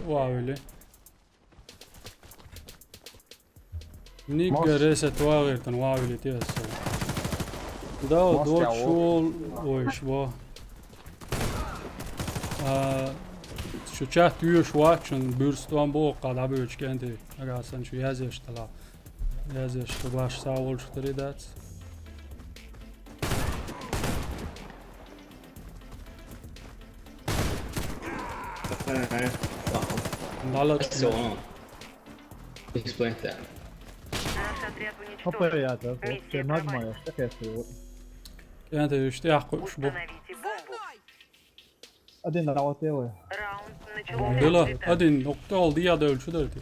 Vay öyle. Nigga Mos- reset vay verden vay öyle diyorsun. Da o Mos dört ya o. şul o iş bu. Aa, şu chat üyüş watchın bürstüvan bu kadar bir üçgendi. Aga sen şu yaz işte la. Yaz işte baş sağ ol şu three dots. Alright. Wow. Dalat. That's so on. He's playing that. Наш отряд Опа, уничтожен. я это, Миссия все, мать провалена. моя, как я всего. Yani işte ya koymuş bu. Установите бомбу. Один на вот его. Раунд начался. Dela, Взята. hadi nokta oldu ya da ölçü derdi.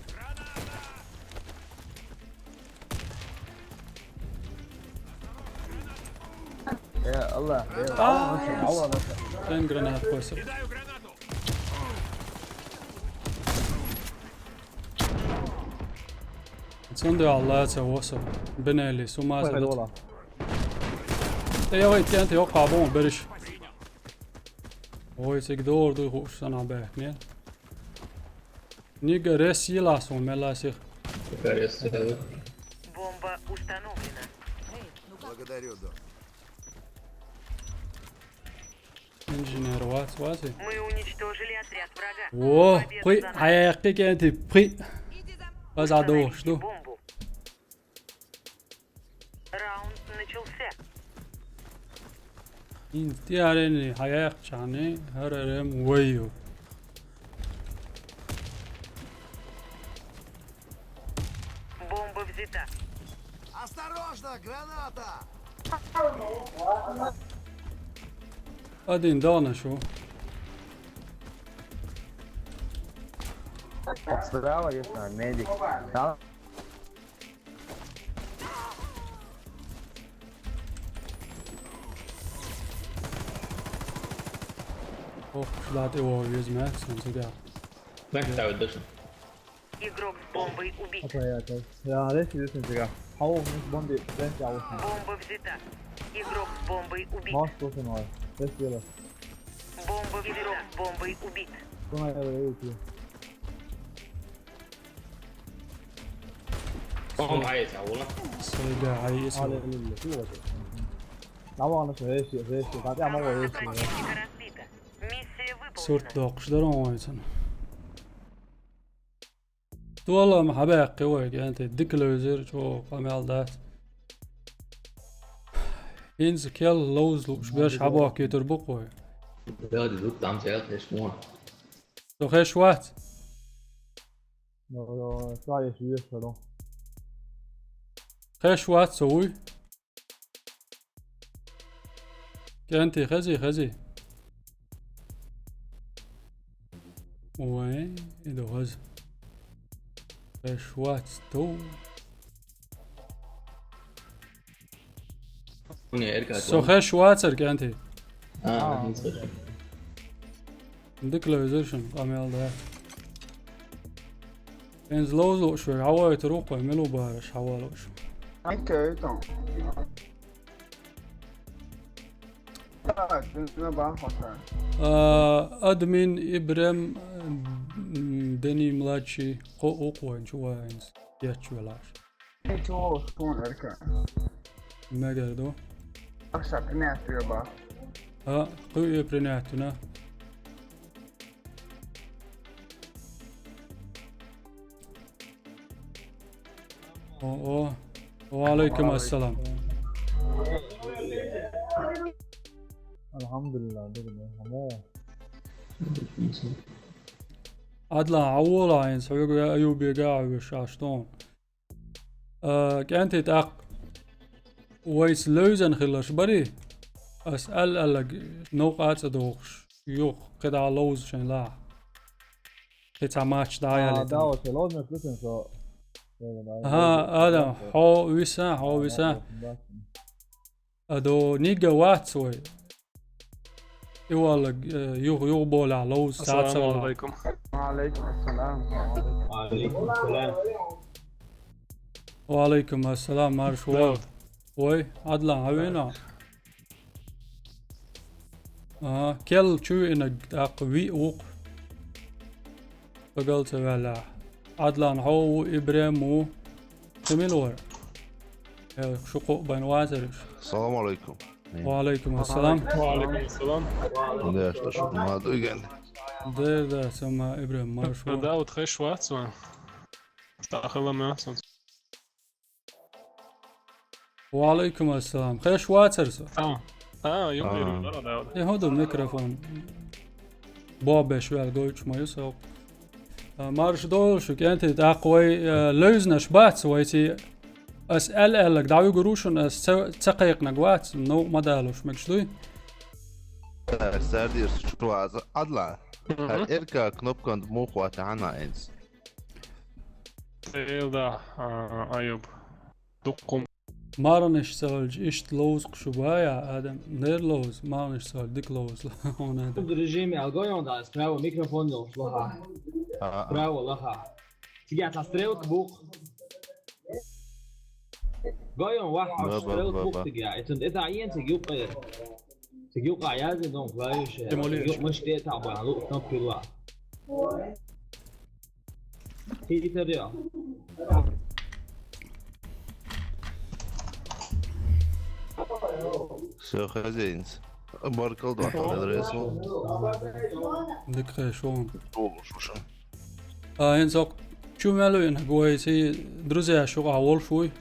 Ya Allah, ya Aa, Allah, Allah. Sen granat koysa. Sen de Allah'a sevosa. Beneli, sumasa. Ой, Лола. Te jag vet inte, jag har bara berish. Oj, så idag du hoş sana bäck ner. Nigga res yila som melasi. Кажется, Бомба установлена. Благодарю, Док. Engineer was was. Мы уничтожили отряд врага. Wo, Победа pui, за нами. Ayakki kenti pui. Vas a Установите doştu. Бомбу. Раунд начался. Inti areni hayak çani hararem wayo. Бомба взята. Осторожно, граната! Hadi daha ne şu? Справа есть на медик. Да? Oh, şu da te o yüzme sen de. Back tower дальше. Игрок с бомбой убит. Опа, я это. Я рейс здесь не фига. Хау, мы с бомби, блин, я вот. Бомба взята. Игрок с бомбой убит. Мас, слушай, мой. Здесь дело. Бомба взята. Игрок с бомбой убит. Кто на это выйти? По-моему, а это, а вон. Söyle ayı А, ismi. ле, ле, ле, ле, ле. Давай, ну что, рейс, рейс, рейс. Хотя могу рейс, Противника разбита. Миссия выполнена. Surt dokuşlar oynasın. Tuolla mä habäkki voi kenti dikilöysir çoğu kamelda. ХӀинца кел ловза лууш берш хьабохкийтур бу-кх вай. Со хеш вац? Хеш вац со вуй? КӀентий, хези, хези. Ой, иду хаз. Хеш вац ту. Со хеш вацар, кӀентий. Дика левзар шун, къамел да. ХӀинца ловза лууш верг хьавойтур ву-кх вай, мила ву бараш хьавола лууш. Окей, там. Так, дина бахвата. А, админ Ибрем, м, Дени младший, кхо укх вайн чу вайнс, етташ велаш. Эй, чё, что он, Эрка? Мегар ду. Ахша принять её ба. А, кхы принять на. О, о. Ва алейкум ассалам. Алхамдулиллах, дурдун, хама. Адла, хьавола хӀинца, хьоьга Аюбега а веш, а что? А, кӀентий, тӀаккха вайца левзан хиларш барий? Ас аьлла-аьлларг новкъа а ца дохуш, юха кхидӀа ловза шайн лахь. Кхин цхьа матч дӀа а ялийтина. А, да, вот, ловзанаш ду шайн со. Аха, Адам, хьо виса, хьо виса. Адо нигга вац вай. И валла, э, юх-, юха болахь ловза саца вала. Ассаламу алейкум. Ва алейкум ассалам. Ва алейкум ассалам. Ва алейкум ассалам, марш вала. Дауд. Вай, Адлан, хьавена? Ага, кел чу веанарг тӀаккха виъ ву-кх. Стагал ца ваьллехь. Адлан хьо ву, Ибрем ву. Кхин мила вара? Э, шу кхоъ бен вацара уьш. Салам алейкум. Ва алейкум ассалам. Ва алейкум ассалам. Деш, шу ма дуьйген. Дер да, сама Ибрем, марш ву. Дауд, хеш вац ван? Стахала ма сон. Ва алейкум ассалам. Хеш вацара со? А, а, юм, а. Э, хӀун ду микрофон? Бобеш ваьлла гойтуш ма ю со. А, марш долуш, кӀентий, тӀаккха вай, э, левзанаш бац вайций, ас аьлла-аьлларг дӀавуьгур ву шуна, ас ца, ца кхайкхинарг вац, новкъа ма далуш, мегаш дуй? Сардир, шу ваза, Адла. Мгм. Хьан эрка кнопкан муха вата хьана энс? Эл да, а, Аюб. Дуккхум. Марханаш ца хилча, иштта ловза-кх шу бая, Адам. Нер ловза, марханаш ца хилча, дика ловза. Хьуна Адам. Режиме ал гойон да, справа микрофон йолуш лаха. А, а. Справа лаха. Цига цхьа стрелка бу-кх. Гойон вахь, ба, ба, стрелка ба, бу-кх ба. Цига. Эцун эта иен цига юккъе. Цига юккъа язйина дон клавиша. Тимолевич. Юкъа мышка тӀе а таӀбан, луъу кнопка хилла. Хи итар я. Всё, хозяинс. Баркал, да, О. Адрес. Дика хеш ву. Долуш ву шун. А, хӀинца окху чу мел вина, вайций друзьяш юкъахь волуш вуй?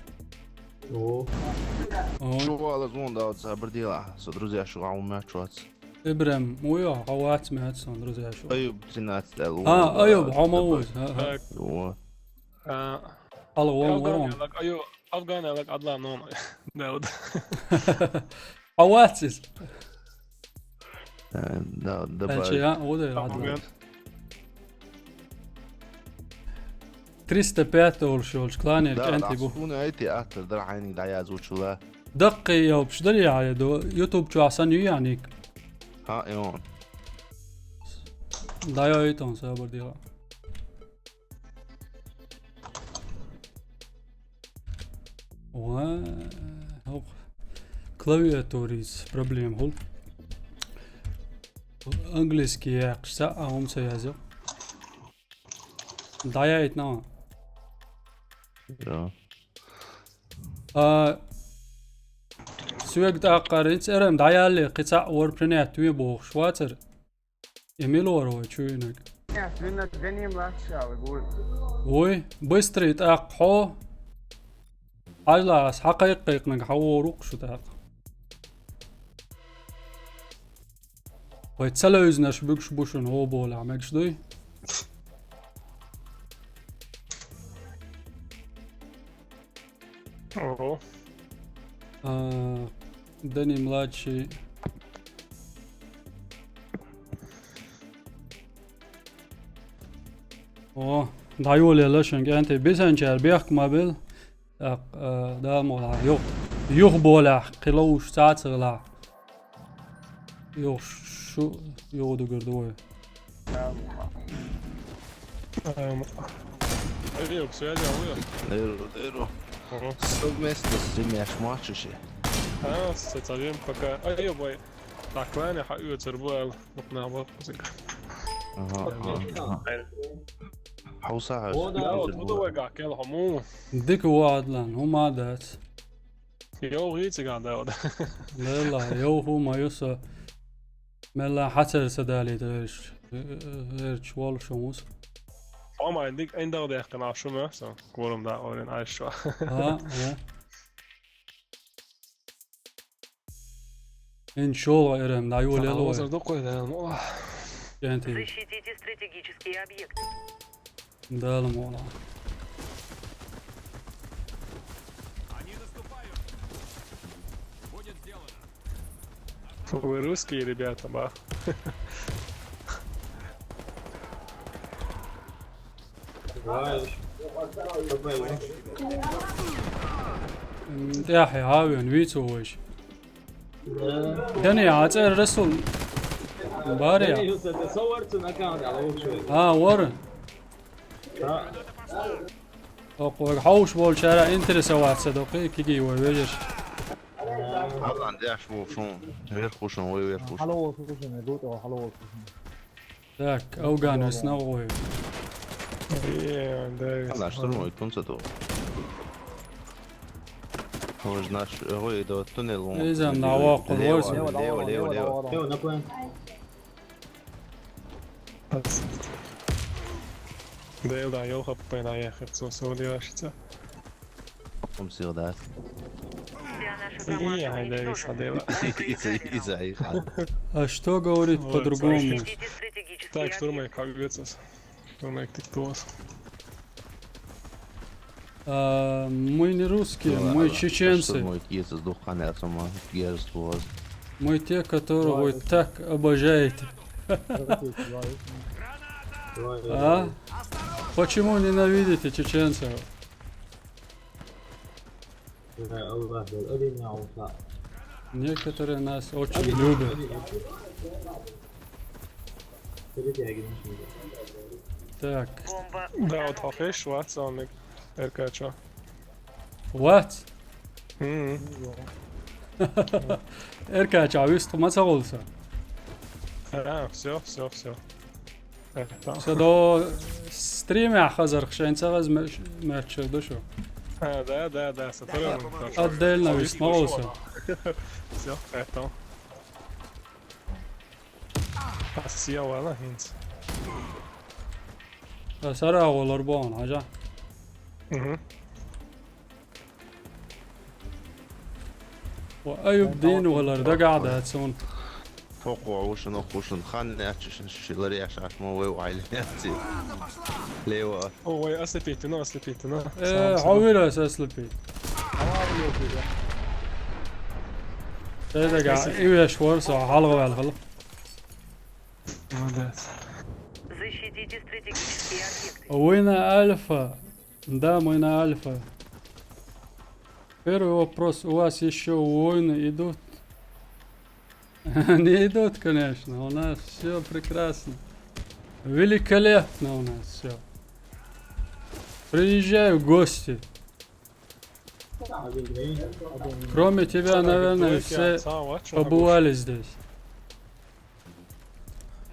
О. О. Шу вала зун дац, сабар дела, со друзьяш юкъахь ву меч вац. Ибрем, вуй, хьо вац меч сон друзьяш юкъахь. Аюб цинацдел. А, Аюб, хьо ма вуй. А, а. Так. О. А, Алла, вон, вон. Афган элак, Аю-, Афган элак Адлан нон. Дауд. Хьо вац иза? Э, да, да, Элчи, ба- а, о, да, Афган. Ладно. Триста пять олуш йолчу клане Да, кӀентий да, бу. Суна айти аттар дара хьайниг дӀаязвучула. Даккхий йолуш дара яхье до, YouTube чохь санна ю яник? Хьа, и он. ДӀайойтун сабар дела. Ва, хӀокху клавиатурис проблема хуьлу. Английский яьккхича, а хӀума ца язйо. ДӀаяйтина. Да. А, соьга тӀаккха хӀинца эрам дӀаялле, кхин цхьаъ вара принять ве бохуш вацара. И мила вара вай чу винарг? Нет, вина Дани младший, а, вуй. Вуй, быстрый тӀаккха хьо. Хьажал, ас хьан кхайкхинарг хьан вогӀур ву-кх шу тӀаккха? Вай ца левзинарш буьгуш бу шуна гӀо болахь, мегаш дуй? Ого. А, Дани младший. О, дӀайолаелла шуна кӀентий. Бисанчара бехк ма бел. Так, э, да, мо, юх, юх болахь, кхин ловш цацагӀа лахь. Юх шу, юх дугар ду вай. Эм. Эй, связь, алло. Деро, деро. Ага. Совместно с тремя шмачиши. А, с этим пока. Ай, ё, бой. Так, ладно, ха, ё, цербуэл. Нукна бо, кузик. Ага, ага, ага. Хьовса хьо. О, да, вот, буду вай гакел, хому. Дика вадлан, хӀума дац. Йо, гӀийциган да, вот. Лела, йо, хӀума юса. Мелла хьацар са далийта гӀерч, гӀерч волуш хӀумус. Хьо ма дик айн дагӀа дехкана шу ма, со, курум да, орин айшо. А, а. Ин шолгӀа эрем, дӀайолаелла вай. Озар дукхой, да, ну. КӀентий. Защитите стратегические объекты. Дала мола. Вы русские ребята, ба? М, тӀехье, хьавен, вицу вайш. Дани, ацӀер Расул. Бария. А, вара. Окхо хьовш болчара интересоваться доккхи, киги вай вежеш. Алан деш ву шун, верхушун, вай верхушун. Хьало волчу шуна, дутӀа хьало волчу шуна. Так, Афган весна вой. Е, да, весна. Наш штурмует, тунца то. Ой, наш, ой, до туннел вон. Изам на вакъу. Лево, лево, лево, лево. Лево, на план. Дел, да, ёлка, пойна ехать, со, со, девашица. Потом сил, да. Вся наша команда уничтожена. Из-за, из-за их. А что говорит по-другому? Так, штурмовик, как говорится. Штурмовик, ты кто? А, мы не русские, мы чеченцы. Мы те, которого вы так обожаете. А? Почему ненавидите чеченцев? Некоторые нас очень любят. Так. Да, вот хохеш, вот он, РКЧ. What? Мгм. РКЧ вистху ма ца гӀулса. А, всё, всё, всё. Со до стримехь хазарх шайн ца хаза ме-, мертчер ду шу. А, да, да, да, со второй. Отдельно вист ма гӀулса. Всё, это. Ас я вала хинц. Ас ара гӀолар богӀун, хьажа. Мгм. Ва Аюб дин валар дагахь дац цунна. Токхо вушан, охушан, хан яцчишан шилар яшаш ма вай вайли яци. Лева. О, вай, ослепить, ну, ослепить, ну. Э, хьо вира ас ослепить. Тэ дага, и веш вар со, хьалгӀа ваьлхал. Молодец. Защитите стратегические объекты. Вы на Альфа. Да, мы на Альфа. Первый вопрос. У вас ещё войны идут? Не идут, конечно. У нас всё прекрасно. Великолепно у нас всё. Приезжай в гости. Кроме тебя, наверное, все побывали здесь.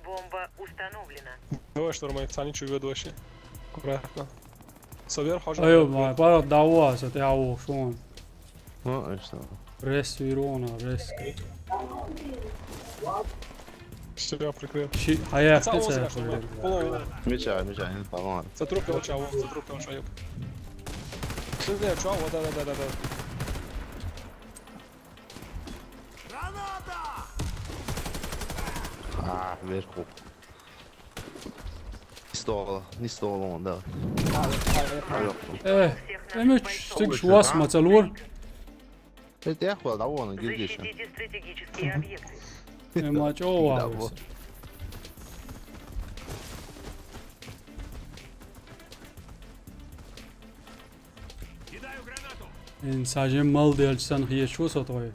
Бомба установлена. Давай, штурмовик, цани чу ведь вообще. Аккуратно. Собер, хожу. Ай, ма, пара давай, со тӀе а ву, шун. Ну, и что? Рес вирона, рес. Всё, прикрыл. Чи, а я Ца, хица вот, я прикрыл. Половина. Меча, меча, не помогает. Ца труп я чего, ца труп я чего. Что я чего, вот, да, да, да, да, да. А, вверху. Не стол, не стол он, да. Э, эмич, сигш вас мацалур. Это я хвал, да вон, где здесь? Защитите стратегические объекты. Эмач, о, Да, вау. вот. Эн сажем мал делчсан хиечу сотгой.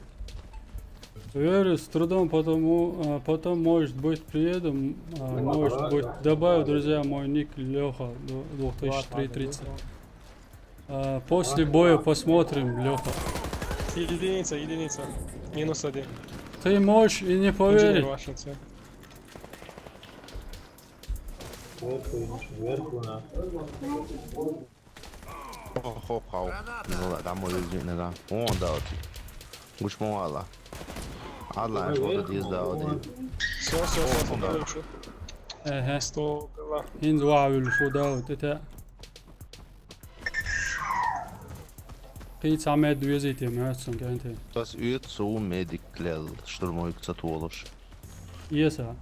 Верю, с трудом, потому, а, потом, может быть, приеду, м, а, может быть, добавлю, друзья, мой ник Леха, две тысячи тридцать. А, после боя посмотрим, Леха. Единица, единица. Минус один. Ты можешь и не поверить. Ваша цель. Вверху, вверху на. О, хоп, хау. Ну ладно, там может быть, да. Он, да, вот. Гучмо вала. Алла, что тут есть, да, вот. Все, все, все, Да. все, все. Эге. Сто была. Хинз ваавил шу да вот это. Кыйц амед везите мёцун кенте. Сейчас уйдет су медик лел, штурмовик сатуолуш. Иеса.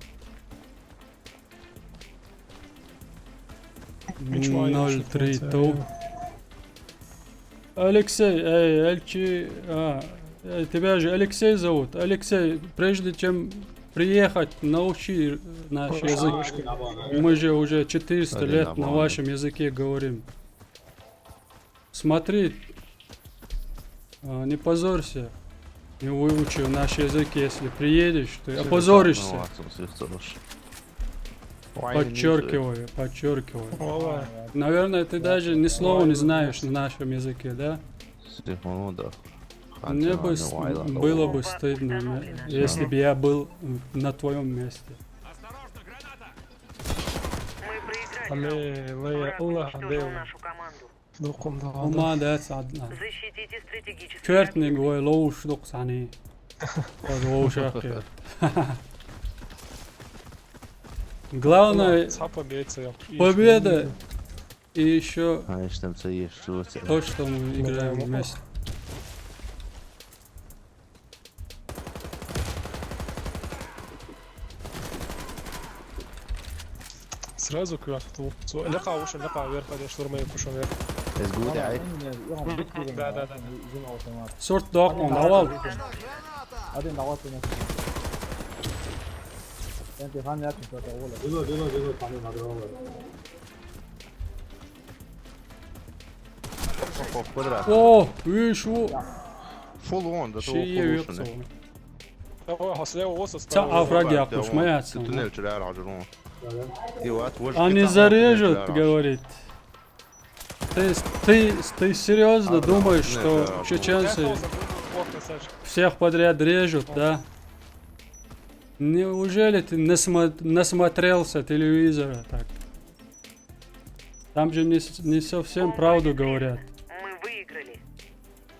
Мич ваавил Ноль шу три функция. Ту. Алексей, эй, Эльчи, а, э, тебя же Алексей зовут. Алексей, прежде чем приехать, научи наш язык. Мы же уже четыреста Один лет на обман. вашем языке говорим. Смотри, а, не позорься. Не выучил наш язык, если приедешь, ты опозоришься. Подчеркиваю, подчеркиваю. Вала. Наверное, ты даже ни слова не знаешь на нашем языке, да? Стефану, да. Мне бы с- было бы стыдно, м, если бы я был на твоем месте. Мы проиграли. Аме, лая, Враг Аллах, уничтожил да. Нашу команду. Докум да. Ума да садна. Защитите стратегические Кёртнинг вой лоуш док сани. Лоуш акы. Главное, Сапа бейца. победа и еще Конечно, там есть, что у тебя. То, что мы играем вместе. Сразу кварту. Леха уши, леха вверх, один штурмовик уши вверх. Есть гуд, ай. Да, да, да. Сорт док он давал. Один давай ты. Эн ти хан яд мисата ола. Bilo, bilo, bilo, tamo na drova. Хоп, квадрат. О, видишь, у. Фул он, да то Ши фул еп уши, не? сова. Давай, слева осос. Ца афраг Давай, якуш давай. маяц. Туннель чуляр ажрун. И вот, вот Они там зарежут, туннель говорит. Ты, ты, ты серьезно А, думаешь, да, что да, да. чеченцы всех подряд режут, да? Неужели ты насмо- насмотрелся телевизора так? Там же не, с- не совсем правду говорят. Мы выиграли.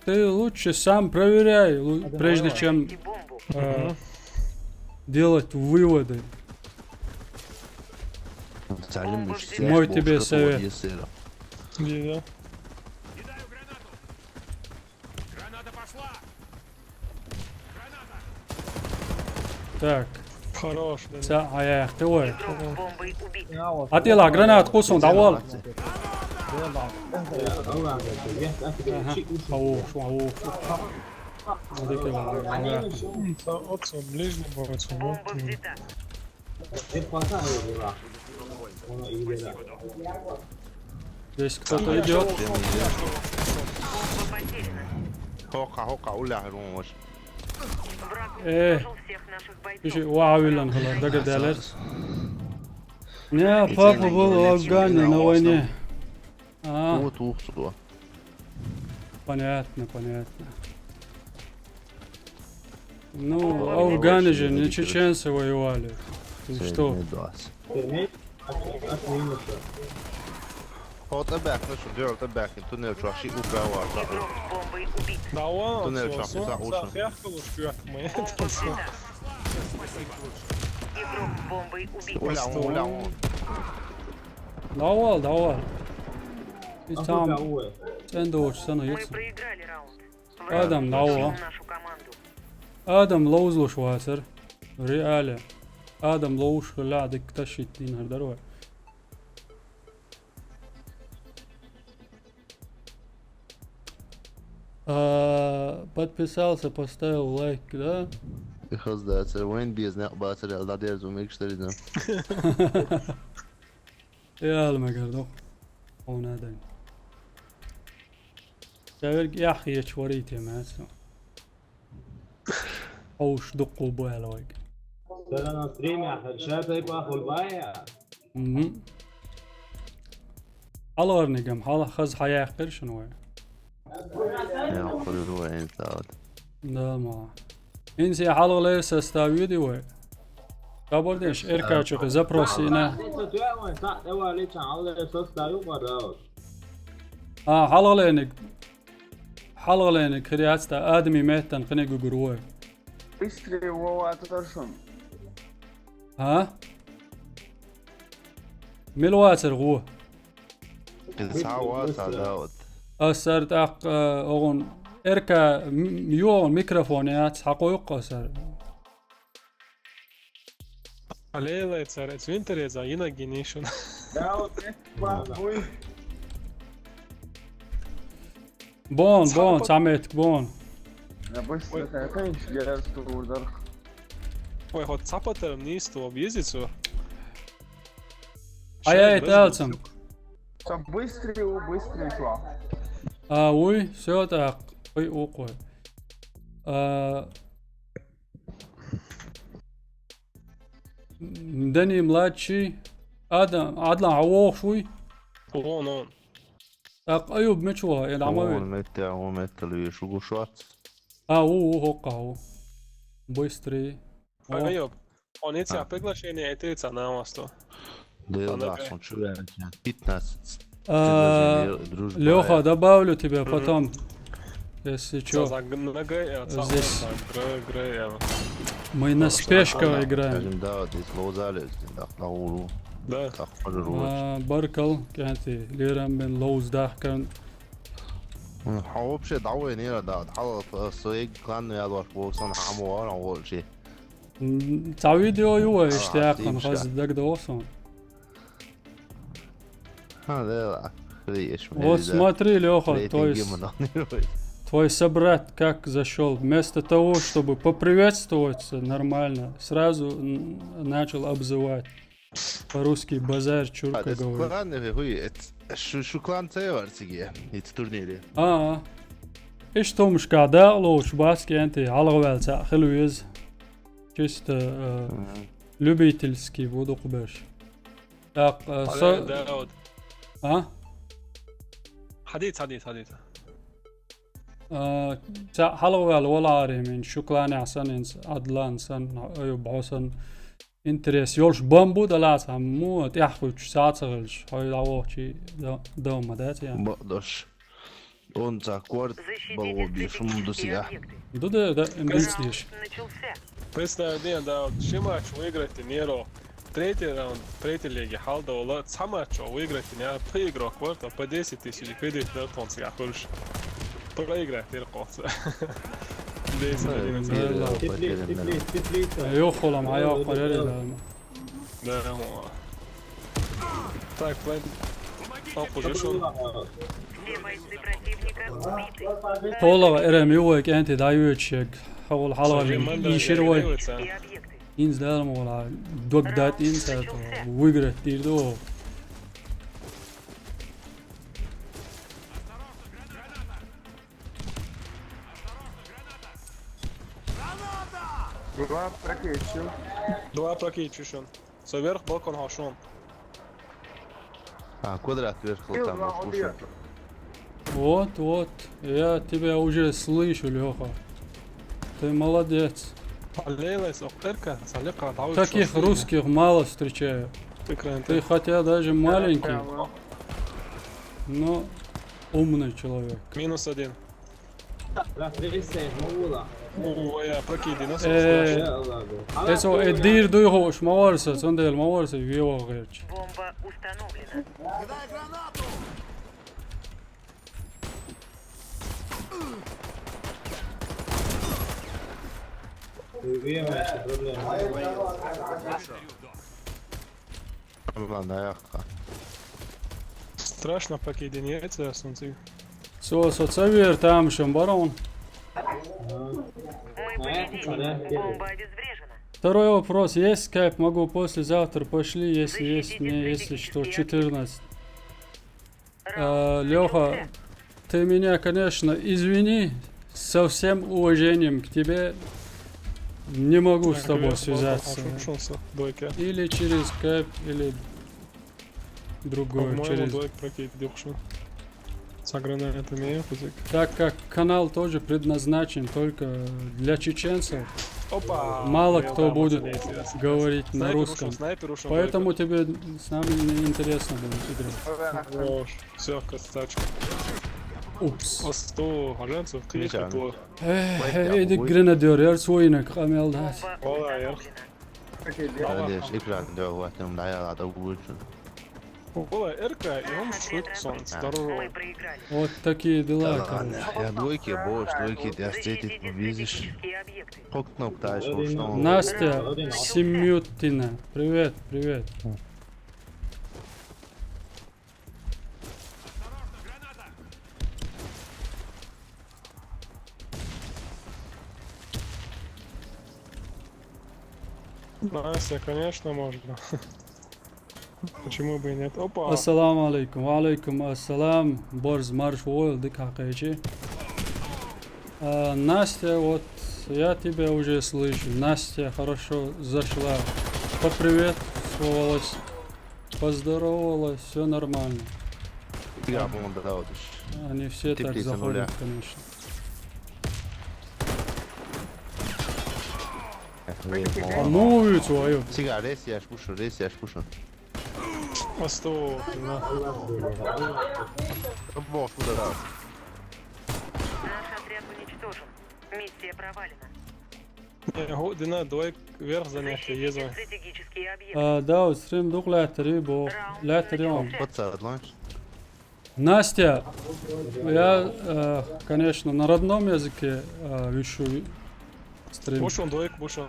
Ты лучше сам проверяй, лу- прежде чем И бомбу. э, делать выводы. Салим, Мой тебе совет. Где, да? Так, Хорош, да. ца аяхты ой. Игрок бомбой убит. Атила гранат кусон давал. Ага. Ау, шу, ау, шу. Вот это вот, да. М, та Оксо, ближний бой, вот, Бомба взята. Здесь кто-то идет. Бомба потеряна. Хока, хока, уля, румош. Враг Э. уничтожил всех наших бойцов. Kişi o avilan falan da giderler. Ne, папа был в Афгане на войне. А, Вот, ух, сюда. Понятно, понятно. Ну, афгане же не чеченцы воевали. Ты что? Termit. Aç, aç minus. Хота бэк, ну что, дело-то бэк, туннель чуаши управа. Игрок бомбой убит. Да, вон, Туннель всё, чуаши всё, за уши. всё, херкалушки, ах, мы. Бомба взята. Игрок бомбой убит. Уля, уля, уля. Давал, давал. И Apo там, da uwe. sen de uçsana Мы yoksa. Проиграли раунд. Adam, Враг давал. Нашу команду. Adam, лоузлуш васер. Реале. Адам ловш хилла, дика ташшийтта дийнахьар дара вай. А, подписался, поставил лайк, да? Хаза дацар, вайн беза некъ бацар аьлла, дӀадерзо мегаш дара иза. Яла мегар ду. Хьуна дай. Цаверг яхь еча варийте маьцна. Хьовш дуккху бу аьлла вайга. Сарана стримя, ша тайпа хулбая. Мгм. Хьалхарнигам, хьал-, хаза хьаяьккхира шуна вай. Яхкхур ю вай, ин сагӀат. Да, ма. Ин се хьалхалера состав ю ди вай. Кабар деш, Р К чу запрос ина. А, хьалхалерниг. Хьалхалерниг хир яц та, Адами меттан кхиниг угур вай. Быстрее вова таршун. А? Мила вацар гӀо? Иза цхьа вац, а, да, вот. Ас сар тӀаккха, э, оғун Р К м-, м-, йоғун микрофон яц, хьакхойкху ас сар. Лелай цар, эц винтереза, йинаг йинишун. Да, вот, э, ба-, уй. Бон, бон, цхьа меттиг бон. Я больше Ой. Такая, конечно, я стул дар. Ой, хӀо цхьапатар нийсто, объездить цо. Ай, ай, шайх талцам. Со быстрый, у, быстрый шо. А, уй, всё так. Ой, укхой. А, Дани младший. Адам, Адлан, хьавогӀуш вуй? Вон, вон. ТӀаккха Аюб мича ваха, я дӀа ма вен. Вон метте, вон метте луьйш ву гуш вац. А, ву, ву, хӀоккха ву. Быстрый. Ай, О. Аюб, он эти А. Приглашение эти ца на вас то. Да, да, сон чу вен, пятнадцать. А, предложение дружбы. Лёха, добавлю тебя потом, если чё. Здесь мы на спешках играем. Скажем, да, вот здесь лоузали, да, на уру. Да. Так, пожалуй. А, баркал, кӀанти, лерам бен лоуз дахкан. Хьо вообще дӀавайнера, да, хьала, э, свои клан ялваш болсан хьамуар, он волчи. М, цхьа видео ю вай, а, иштта яьккхина, хаза дагадогӀу сон. А, да, да. Вот смотри, Лёха, то есть твой собрат как зашёл, вместо того, чтобы поприветствоваться нормально, сразу н-, начал обзывать. По-русски базар чурка говорит. Клан, э, хуй, эт-, шу, шу клан ца вар циге, ит турнире. А, а. Иш томушка да лоуч баски анти, хьалгаваьлца хила веза. Чисто, э, любительский буду кубеш. Так, э, со-, да, вот. А? Хадица, хадица, хадица. А, ца хьалгаваьлла валаре мин, шу кланехь сан, инс, Адлан сан, Аюб хьо сан. Интерес йолуш бан бу далаца, хьан муха тӀаьхьа хуьттуш саца хилча, хьо дӀавохчий дан ма дац ян. Бакъдош. Он ца корт балгӀо беш хӀума ду сига. Ду да, да, м, бийц деш. Представь, да, да, вот ши матч выиграть не ро. Третий раунд, третий лиги хьал дола, цхьа матчо выиграть не, пхи игрок вар, то по десять тысяч, пхи десять дар тхуна цигахь хуьлуш. Проиграть дира кхоца. Десять одиннадцать. Йоххула ма йоккхур яри. Да, мо. Так, план. Оккху жишун. Все бойцы противника убиты. ТолгӀа эрам ю вай кӀанти дӀайоьчу шег. Хьо волу хьалха ийшира вай. Инза дала ма волу, дог дат инза, выиграть дийр ду. Два прокейчил. Два прокейчил шун. Со верх балкон хьо шун. А, квадрат верх там. Вот, вот. Я тебя уже слышу, Лёха. Ты молодец. Лейлайс охтарка, салика, давай. Таких русских мало встречаю. Ты хотя даже маленький, но умный человек. Минус один. Ой, я прокиди, нас. Э, эцо, э, дийр дуй хууш, ма варса, цундела ма варса, вево гӀерч. Бомба установлена. Uyuyamıyorsun, problem. Lan ayakta. Страшно, пока единицы, а солнце. Со, со цавер там шамбарон. Мы победили. Бомба обезврежена. Второй вопрос. Есть скайп? Могу послезавтра. Пошли, если есть, мне, если что, в четырнадцать. А, Лёха, ты меня, конечно, извини, со всем уважением к тебе не могу с тобой связаться. Или через скайп, или другой, По-моему, через... двойка прокидывал. С гранатами я кузик. Так как канал тоже предназначен только для чеченцев, Опа! Мало Я кто там будет оценил, интересно. говорить на Снайпер русском. Ушел, снайпер ушел, Поэтому двойка. Тебе с нами не интересно будет играть. Хорош. Все, красавчик. Упс. Асту, Аржанцев, ты Нельзя. Кто? Э, э, эдик гренадер, я свойник, камел дать. Бомба Вала, я. установлена. Надеюсь, экран делал в этом, да, я надо улучшил. Вала, Эрка, и он шут, солнце. Здорово. Мы проиграли. Вот такие дела, Да короче. Ладно, я двойки, больше двойки, я встретить, Защитите видишь. Стратегические объекты. Как кнопка дальше Блин, ушла. Настя Семютина. Привет, привет. Настя, конечно, можно. Почему бы и нет? Опа! Ассаламу алейкум. Ва алейкум ассалам. Борз марш войл, дик хакайчи. А, Настя, вот я тебя уже слышу. Настя хорошо зашла. Поприветствовалась, поздоровалась, все нормально. Я, по-моему, да, вот ещё. Они все Ты так птица заходят, нуля. Конечно. Эх, блин, А молодец. ну и твою. Сига, рейс я пушу, рейс я пушу. Асту, на. Бог, куда? Наш отряд уничтожен. Миссия провалена. Не, го-, Дина, двойка вверх занять, Защитите Еза. Стратегические объекты. А, да, стрим дуклятри, бо лятри он. Подсадланш. Настя, я, э, конечно, на родном языке э, вещу стрим. Бушон, двойка, бушон.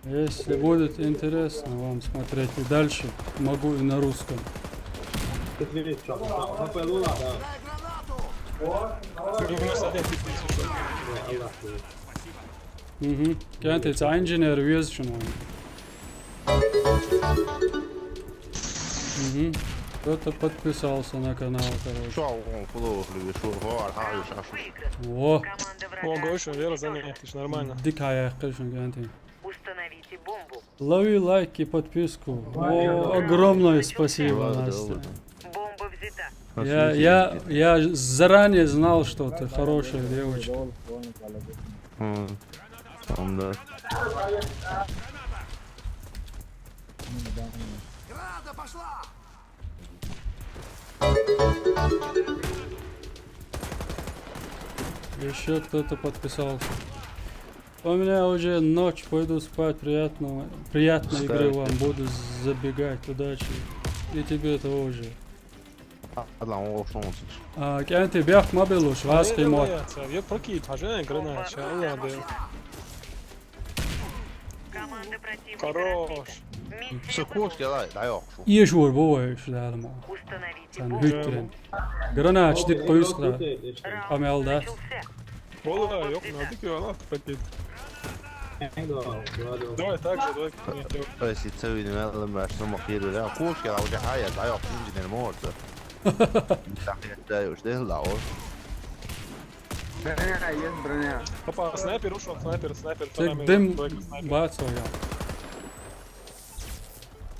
Если будет интересно вам смотреть и дальше, могу и на русском. Ты видишь, что? Напалула, да. Минус один, ты слышишь? Ой, Аллах, блин. Угу. Кенти, это инженер вез шуну. Угу. Кто-то подписался на канал, короче. Шо, он флоу, любишь, шо, го, архаю, шашу. Во. Команда О, врага Гоша, вера уничтожена. занять, это ж нормально. Дикая кышин, Кенти. Установите бомбу. Лови лайк и подписку. О, огромное спасибо, Ладно, Настя. ладно. Бомба взята. Я, я, я заранее знал, что ты хорошая девочка. М, Onda. Еще кто-то подписался. У меня уже ночь, пойду спать. Приятного, приятной игры вам. Буду забегать. Удачи. И тебе тоже. Adam olsun olsun. А, Кенти, бяк мобилуш, вас Э, кимот. э, э, я прокид, хажа, гранат, чё, ладно. Команда противника Хорош. разбита. Миссия Sıkmış ya da yok şu. Иешур бовай шдалма. Установите Sen бомбу. hüttüren. Granat açtık koyuskla. Раунд Амялда. Начался. Вала, ёк, надо кио, она прокид. Hang on, brother. Давай так же, давай. Нет, ёк. Öyle sitse ünüme alın ben şunu bak yeri ya. Koş ya hoca hayır da yok şimdi ne oldu? Tahiyette yok değil la o. Броня, есть броня. Опа, снайпер ушел, снайпер, снайпер. Tek Фонарь, dim двойка, снайпер. bat soya.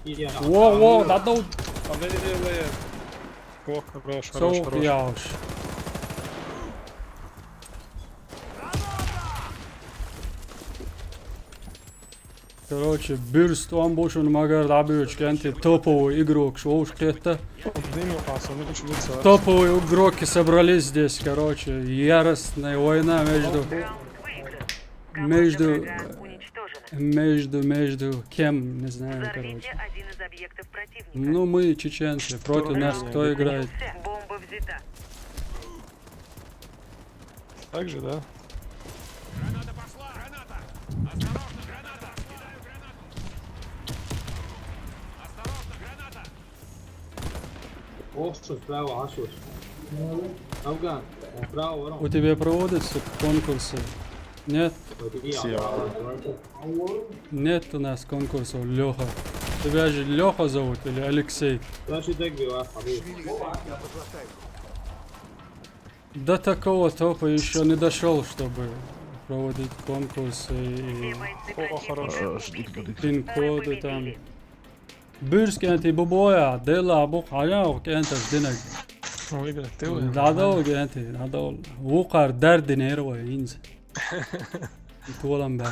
İyi ya. Wo, wo, da da. А, не, не, не, не. О, хорош, хорош, Soğuk хорош. yağış. Короче, Бюрст, он бушун магар дабюч, Кенти, топовый игрок, шоуш кета. Дым упал, он очень лицо. Топовые игроки собрались здесь, короче, яростная война между, Раунд выигран. между, Команда врага уничтожена. между, между кем, не знаю, короче. Взорвите один из объектов противника. Ну, мы чеченцы, против нас кто играет? Бомба взята. Так же, да? Ох, что справа, а что ж? Афган, он справа, ворон. У тебя проводятся конкурсы? Нет? Вот и я. Нет у нас конкурсов, Лёха. Тебя же Лёха зовут или Алексей? Значит, так дела, смотри. До такого топа еще не дошел, чтобы проводить конкурсы и О, хорош. Э, жди, жди. Пин-коды там. Бюрс кӀентӀи бубоя, дела бу хая, кӀентӀаш динаг. Ой, да, ты вы. Надо, кӀентӀи, надо. Вукар дердинер вай, инз. Толам бе.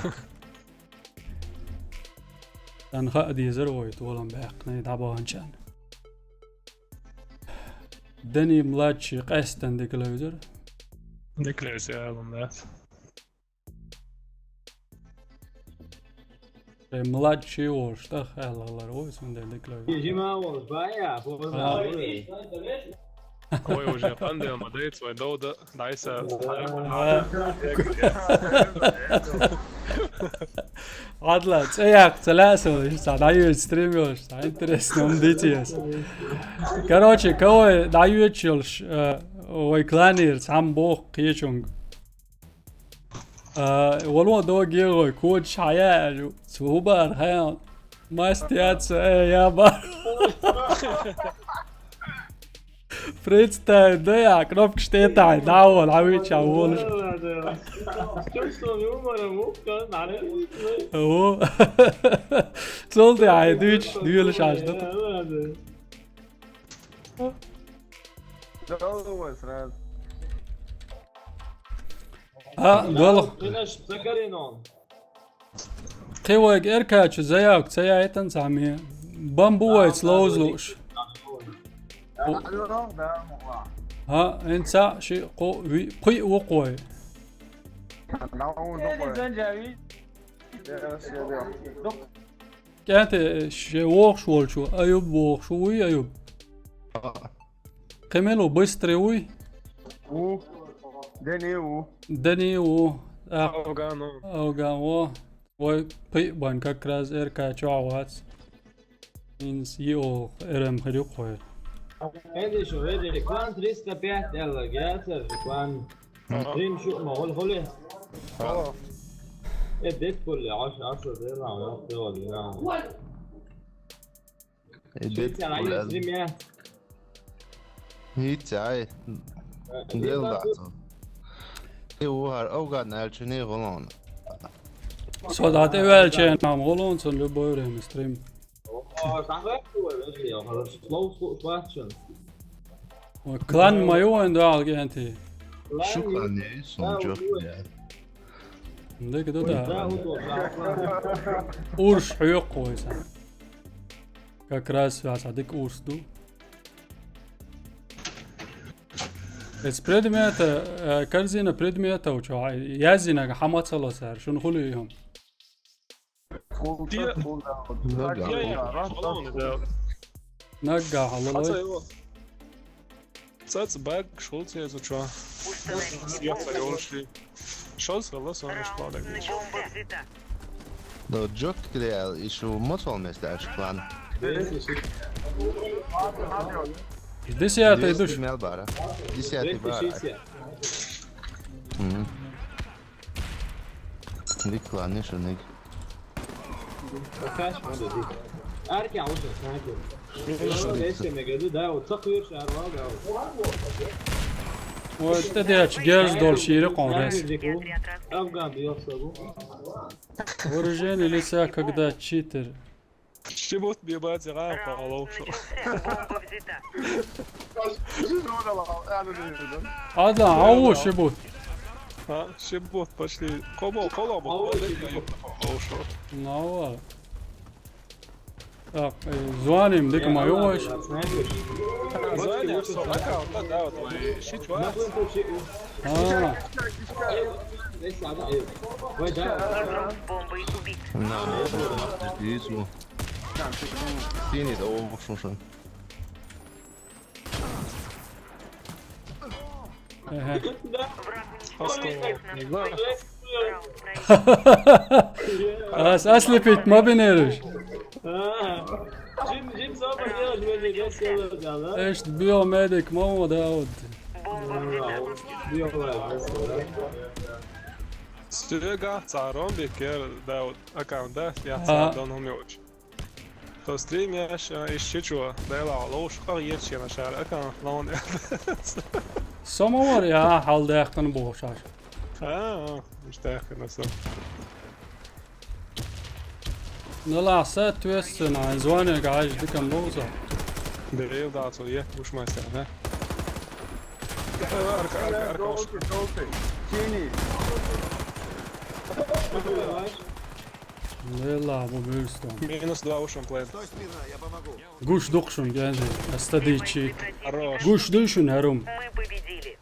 Тан ха дизер вай, толам бе. Не, да баанчан. Дани младший, къестен деклавизор. Деклавизор, да. Э, младший волш, да, хайлалар, ой, сунда деклавизор. Жима волш, бая, поза. А. Ой, уже пандема, да, свой дода, дайса. А. Адла, цеяк, целясо, ишта, даю стрим, ишта, интересно, он дитиес. Короче, кого даю чилш, э, ой, кланир, сам бог, кечунг. А, валон дог егой, код шая, субар, хаян. Мастер, э, я бар. Представь, да я, кнопка штета, да, вон, а вы чё, вон. Чувством юмора, мука, наверное. О. Цолды, ай, дыч, дюль шаш, да? Головой сразу. А, гол. Ты наш Закаринон. Кхивайг эркачу заявка ца яйтан цами. Бамбуайц лоузлуш. Алло, да, муха. А, энца ши ко ви пхи укой. Наун дукой. КӀентӀи ше вохш волчу, Аюб вохш вуй, Аюб. А. Кхимел у, быстрый вуй? У. Дени у. Дени у. А. Афган у. Афган у. Вай, пхи бан как раз РК чё вац. Инс йо, РМ хрюхой. Эдиш, эдиш, клан триста пять, Элла, Герцер, клан. Ага. Стрим шу, ма, хол, холе. Ага. Э, Дэдпул, я, аш, аш, дела, я, дела, дела. Э, Дэдпул, я. Стрим, я. Хитяй. Э, Дел да, да. Э, ухар, ауган, альчуни, голон. Со да, ты вельчен, нам, голон, сон любое время стрим. О, сахар, ой, я, хорошо. Слоу, слоу, слоу. Ой, клан мою, он да, алгенти. Клан, шу клан, не, сон, да, чё, ой, я. Да, куда, да. Да, удобно. Урш, хуёк, ой, сан. Как раз вас адик урс ду. Эс предмета, э, корзина предмета учу, а, язина хамацала сар, шун хули юм. Култа, култа. Нага. Я, я, холоны, да. Нага, холоны. Хаца его. Цац баг, шулц я изучу. Я царёши. Шоз, вала, сон, шпалда, гриш. Да, джок клеял, ещё моцвал места, аж клан. Десятый душ. Мел бара. Десятый бара. Мгм. Ник клан, не шо, ник. Какаш, надо, ник. Арки, а уже, снайпер. Нечто мега, да, вот так вверх, арвал, да, вот. Вот это я чгерз дол шире конрес. Афган, бьёшь, да, вот. Вооружение лица, когда читер. Шибут бебат зерам палошу. Ада, ау, шибут. А, шибут, пошли. Кобо, колобо. Нава. Так, э, звоним, дык моё. Звоним, всё, пока, вот, да, вот, и шить вас. А. На, на, на, на, на. Синий, да, о, слушай. Ага. Осталось. Да. Ас, ас лепить ма бинераш. Жим, жим собар делать, вроде, да, делать, да? Эш биомедик ма ма да вот. Биомедик, да. Стега, царом бекер, да, вот, аккаунт, да, я цар дон хумиоч. То стрим яш, а, ишчичо, дайла, лоуш, къагъ ерчена шар, аккаунт, лаун. Самовар, я, хьал дахкан бохшаш. А, а, иштта хинаса. Ну ла, соответственно, звание гаж дикам лоуза. Берел да, цо, е, уж май сяна. Арка, арка, арка, уж. Желтый, желтый. Синий. Лела, бу бюстон. Минус два ушум плей. Стой смирно, я помогу. Гуш дукшун, гензи, астадичи. Хорош. Гуш душун, харум. Мы победили.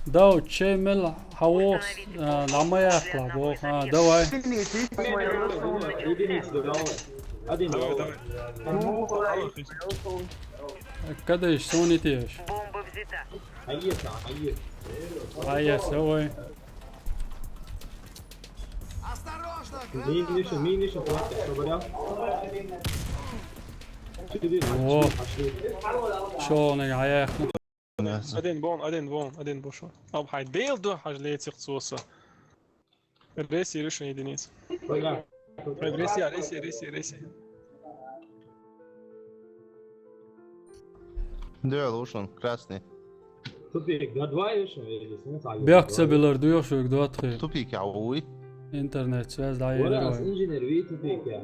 Дау, чемел, хавос, а, намаяхла, бо, а, давай. Единицу дал. Один дал. Давай, давай. Когда ещё сон и тешь? Бомба взята. А есть, а есть. А есть, давай. Осторожно, мин лишен, мин лишен, платье, что говорил? О. Пошли. Чё, он, а я их Один вон, один вон, один вошел. Аб хай дел ду, хаж лецих цоса. Реси, решен единиц. Ой, реси, реси, реси, реси. Да, лучше он, красный. Тупик, да, два решен, или с ним так. Бяхца билар дуйох шук два три. Тупик, а уй. Интернет связь, да, я. Инженер, ви тупик, я.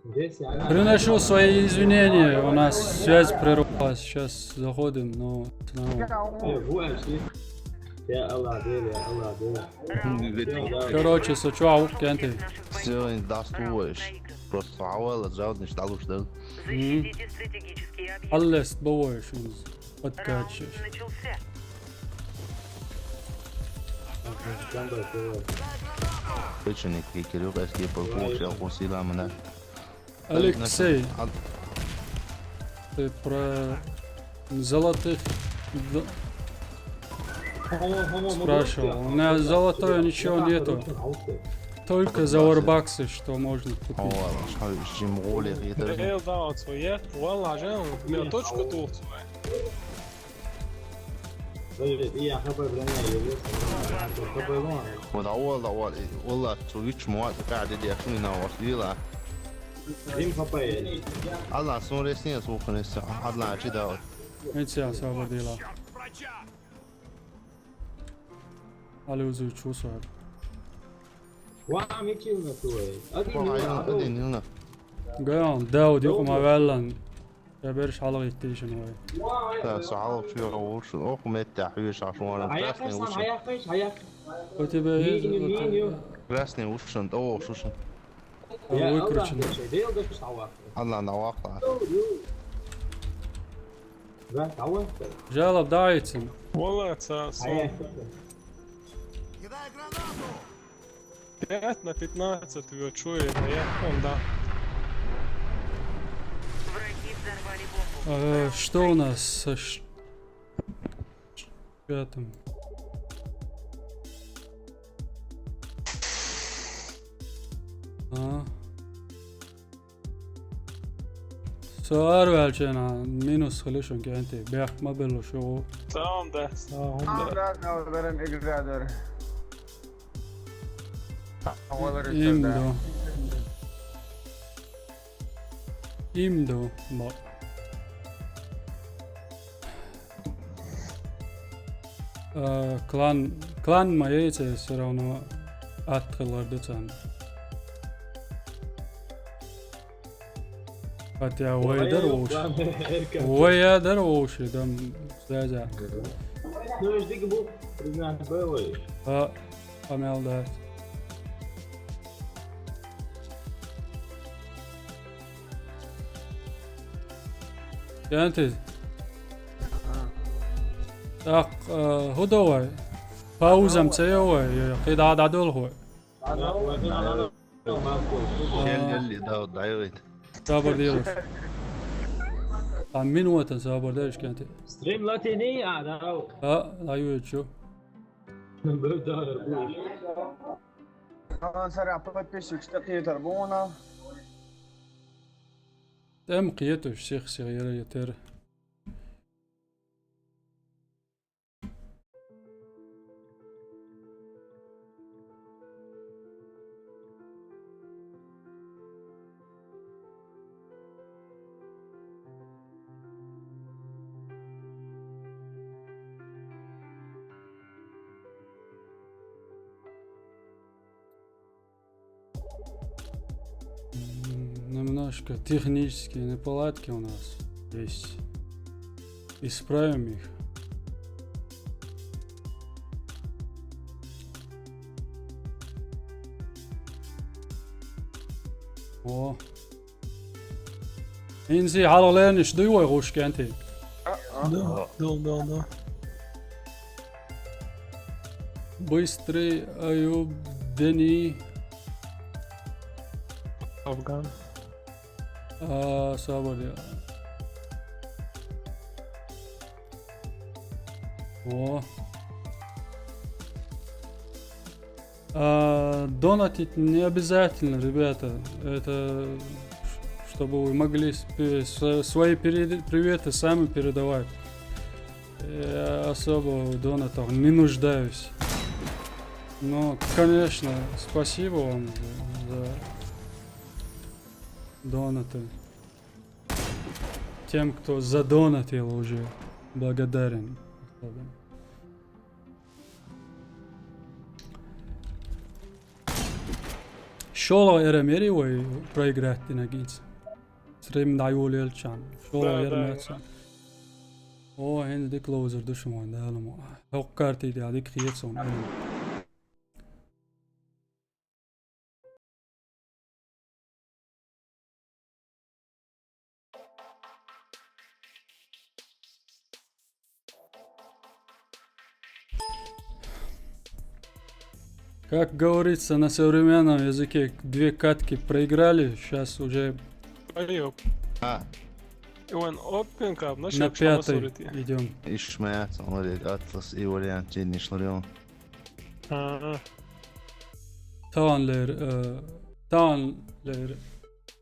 Приношу свои извинения, у нас связь прервалась, сейчас заходим, но с нами. Короче, сочуа ук кенты. Сегодня дастуешь. Просто авала, жалдниш, далуш, да? Аллес, бовоешь, подкачешь. Причинник, Кирилл, эски полку, я хусила, мна. Алексей, ты про золотых д- спрашивал. У меня золотое ничего нету. Только за варбаксы, что можно купить. Эл да, вот своя. Валла, же, у меня точка тут. Подожди, я хп броня, я вес, хп вон. Вот, а валла, валла, валла, цу вич муат, каде де, шуни на вас, вила. Дим хп. Алла, сон ресни, слухай, не ся, адла, чи да вот. Эця саба дела. Али узу чусар. Ва, мичил на туе. Один, один, один. Гаон, да, вот, юкма валлан. Я берш хьалгӀиттийшин вай. Так, со хьалгӀ шу йора вуршун. Ох, метта хьуьйш аш варан. Красный вуршун. У тебя есть... Красный вуршун, тӀо вохшушун. Выкручен. Алла, на вахта. Жалоб дайцин. Валла, ца, со. Кидай гранату! Пять на пятнадцать, вы чё, это я? Он, да. Враги взорвали бомбу. Э, что у нас со ш- пятым? А. Со арваьлчана минус хилишун кӀанти, бехк ма беллу шу. Саун да, саун да. Саун да, саун да, игра дара. Им ду. Им ду, ма. Э, клан, клан ма яйца всё равно атхылар дуцан. Хотя вайдар оуш. Вайдар оуш, дам, заза. Ну, жди, как будто признать было. А, амел, да. Янтиз. Так, э, худовай. Паузам цеевай, я, кида дадул хуй. Ел, ел, да, да, ел. Сабар делаш. Там минута сабар делаш кенти. Стрим латини, а, да. А, лаю чу. Бер дагӀар бу иш. Хан сара подписчик тӀакхетар бу вана. ТӀем кхеташ, сих-сих яра ятер. М, немножко технические неполадки у нас есть. Исправим их. О. ХӀинца хьалха лернаш дуй вай гӀуш, КӀентий? Да, да, да, да. Быстрый, Аюб, Дени. Афган. А, сабар я. О. А, донатить не обязательно, ребята. Это ш-, чтобы вы могли сп-, с-, свои перед-, приветы сами передавать. Я особо в донатах не нуждаюсь. Но, конечно, спасибо вам за, за донаты. Тем, кто задонатил уже, благодарен. ШоллагӀа эра мери вай проиграть динарг хӀинца? Стрим дӀайолаелча. ШоллагӀа Да, эра да. меца. О, хӀинца дика ловзар ду шуна, Дала мо. ХӀокху картий дика хета суна. Как говорится на современном языке, две катки проиграли, сейчас уже Айо. А. Ван опен кап, на на пятой идем. Ишмаят, смотри, атлас и вариант, не шло. А. ТагӀан лер, э, тагӀан лер.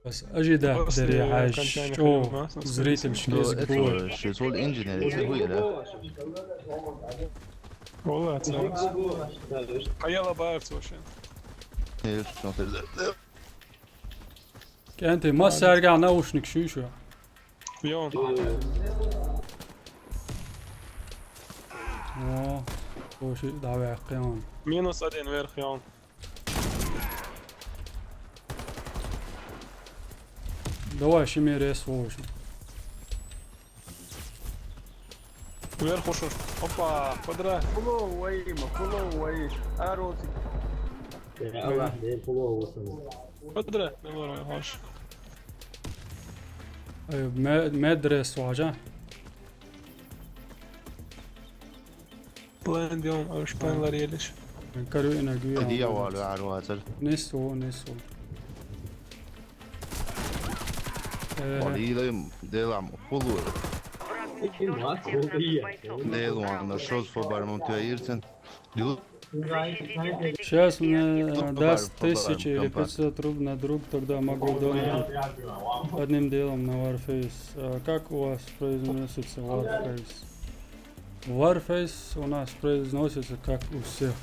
Бас ожидать даре хьаьжча, чӀогӀа зрительш Ну, кезиг это бой. Же, ши цул инженер, это хуй, да? Валла, цул. Хьаяла баьрца вообще. Э, что ты, да, да. КӀентий, массаьрга наушник шуьйш ву? Йо. О, вовши дӀаваьккхи он. Минус один вверх, йо. Давай, ши мер эс вовши. Вверх ушур. Опа, подра. Куло вайма, куло вай. Ароси. Э, Аллах, дер куло вусун. Подра, не лора, хош. Э, ме-, медрес важа. План дём, а уж план ларелиш. Кару ина гуя. Диавал вар вазар. Несо, несо. Э. Валилай делам, пулу. Делуан, на шоз фобар мон тюа ирцен. Дил- Сейчас мне даст тысяча или пятьсот руб на друг, тогда могу донатить одним делом на Warface. А как у вас произносится Warface? Warface у нас произносится, как у всех,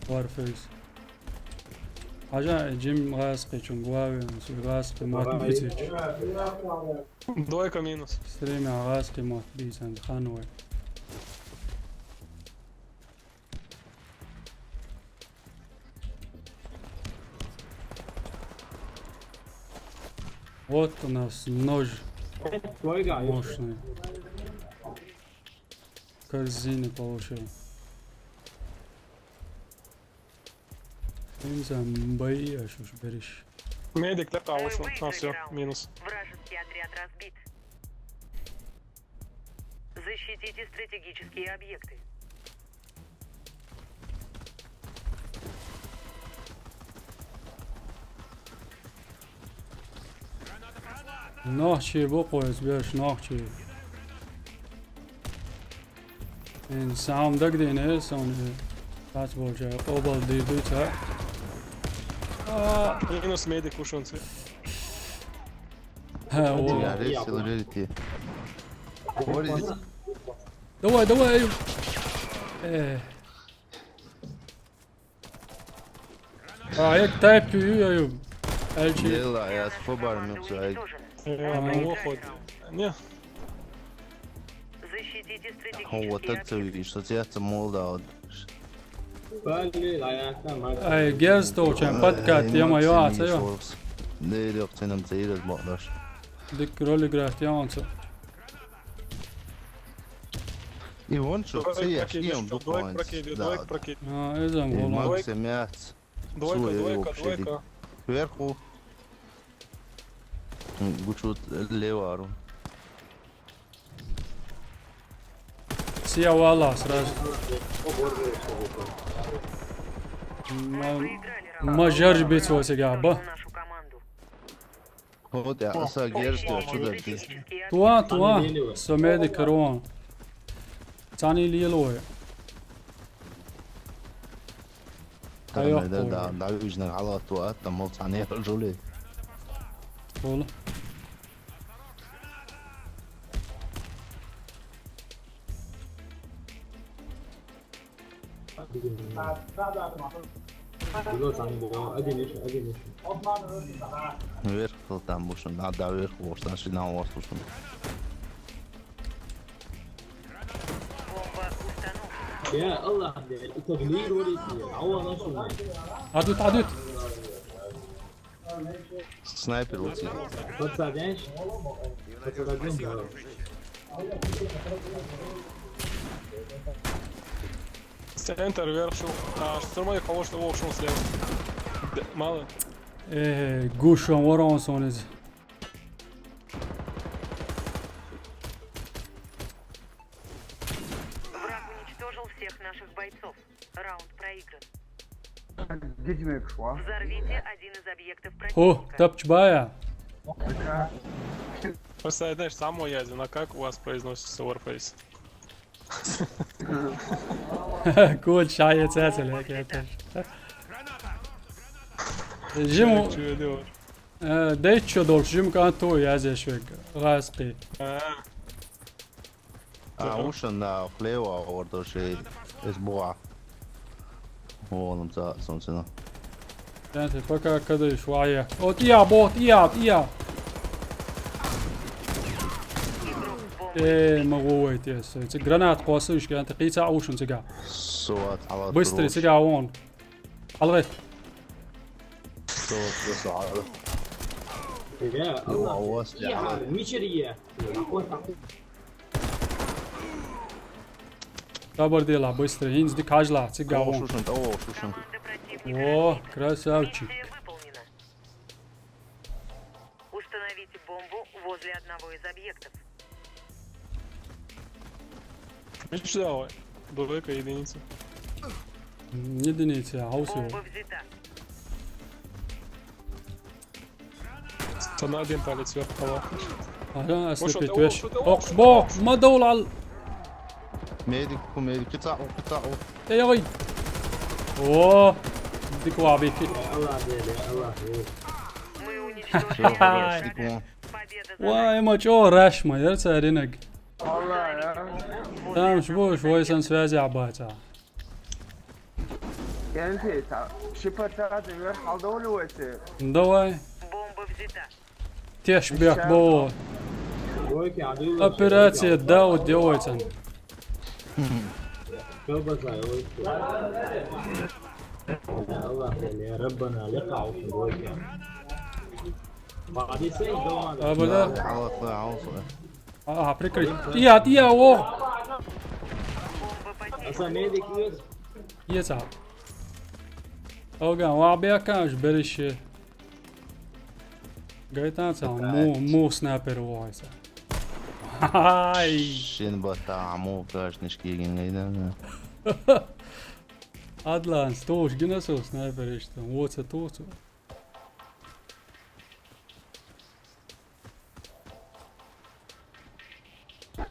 Warface. Хьажа, Джим гӀазкхи чун главен, су гӀазкхи мат бицич. Двойка минус. Стримя гӀазкхи мат бицан ханвай. Вот у нас нож мощный. Корзины получил. Инзам бай, а шо ж береш? Медик тӀаккха вуш ван, а, всё, минус. Вражеский отряд разбит. Защитите стратегические объекты. Нохчий бу кхойс беш, нохчий. Эн сам дагдин э, сон э. Kāds būs šajā kobaltā divi, divi, cā? Ā. Minus medic ušuns. Ā, o. Jā, reizē, reizē. What is it? Давай, давай, Аюб. Э. А, як тайп ти, Аюб? Элчи. Дела, я с фобаром, всё, ай. Э, Ага. ну, вот. Не. Защитите стратегические О, вот так ты объекты. Видишь, что тебя это молодо. Ай, герз товчан, подкат, тема, ё, аца, ё. Нейрок ценам цейрас бакъдаш. Дик ролик рахт, ё, анца. И вон что, Двойка цеяш, прокидываешь, и он двойка духован. Прокидываю, да, двойка да. Прокидываю. А, это Эй, было. Макс, Двойка. Мяц. Двойка, Слой, двойка, ёлка, двойка. Сверху. М, гучут левару. Сиявала сразу. Ма-, мажар бицо сега, ба. Вот я, са герз, я чудо здесь. Туа, туа, со меди карон. Цани лило. Тара Айо, меда, да, да, вижна гала туа, там мол цани жуле. Хол. Вверх там бушен, да, да, вверх бушен, значит, на вас бушен. Бомба установлена. يا الله، التغليل وريتي، عوض شو؟ عدوت، عدوت. Снайпер вот здесь. Подсадишь? Подсадим, да. Центр вверх шел. А, штурмовик кого что вовшел слева. Д-, мало. Э, гушон, ворон, сон из. Враг уничтожил всех наших бойцов. Раунд проигран. Где тебе пришла? Взорвите один из объектов Хо, противника. Тапчбая. Просто, знаешь, самое я знаю, как у вас произносится Warface. Кот шая цецеле, кета. Жиму. Чё, чё делаешь? Э, дечо долш, жим канту я здесь век. Раски. А. А, Ага. Ушан на хлева ордоши из буа. О, нам за солнцено. Знаете, пока когда швая. Вот я, бот, я, я. Э, могу уйти, если эти гранат косышки, это кица ушан цыга. Суат, ала Быстрый туруш. Цыга он. Алгы. Суат, суат, ала. يا الله. الله، واسع. يا مشرية. Табар дела, быстро. Инз дик хажла, цыга О, он. Шушан, о, Шушан. О, красавчик. Миссия выполнена. Установите бомбу возле одного из объектов. Видишь, давай. Двойка, единица. Единица, а у всего. Бомба взята. Там на один палец вверх пола. Ага, Ушел, ослепить ушел, вещь. Ушел, ушел, Ох, ушел. Бог, мадол ал. Медик, ку медик, кица, о, кица, о. Эй, ой. О, дик лабики. الله ديلي، الله ديلي. Мы уничтожили Всё, хорош, врага. Дик, о. Победа за Вай, нами. Мачо, раш, ма, я царинок. والله يا. Там ж будешь, вой сан связи абата. يعني انت تع-، شبه تاعت الوير حال دولي وقتي. Давай. Бомба взята. Теш бек бо. Операция Дауд делается. الله يا ربنا لقى عوف. بعد يسيب دوما. أبدا. عوف، عوف. Ага, прикрыть. Тия, тия, о! Аса медик есть? Есть, а. Оган, ва бекаш берище. Гайтан ца, му, му снайпер войса. Ай! Шин бата, му кашнишки гин гайдан. Адлан, стош, гинасо снайпер ишта. Воца, тоца.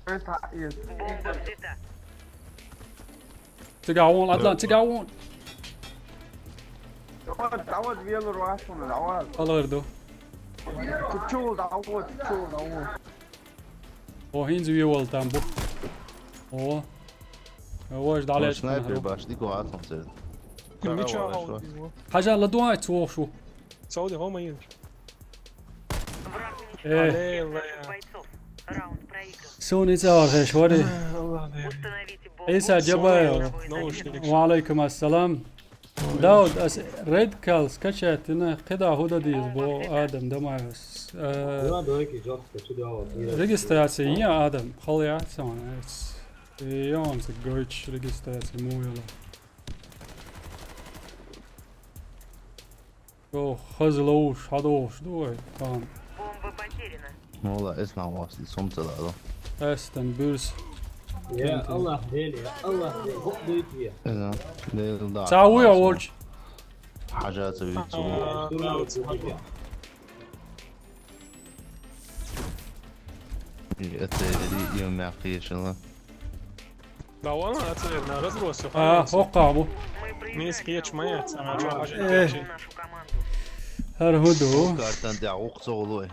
Это из- Бомба взята. Цигахь вон, Адлан, цигахь вон. Давай, давай, вело руашуна, давай. Алар ду. Ты чё, давай, ты чё, давай. О, хинз виевал там бу. О. Вож дале. Снайпер баш, дико атом церт. Ким бича Давай, хау давай. Диво. Хажа ла дуай цохшу. Сауди хома ин. Э. Аллилуйя. Суни цар хеш вари. Аллах дер. Иса Джабаев. Наушник. Ва алейкум ассалам. Дауд, ас Red Call скачать, ина кхида худа диз бо адам дамайс. Э, Ладно, окей, жёстко, чё делать? Регистрация, я адам, хал я сам. Э, он се гойч регистрация муяла. О, хазлоуш, хадоуш, дуай, там. Бомба потеряна. Ну ладно, эс на вас, и сумца да, да. Эстен бюрс. Я Аллах дели, я Аллах дели. Вот дойти я. Э, да. Да, да. Цауя классно. Волч. Хажа цавицу. А, да, вот смотри. И это, и, и у меня кешила. Да ладно, это на разброс, всё А, понятно. Хокабу. Мис кеч моя, самая Э. Нашу команду. Аргуду. Картан да уксолой.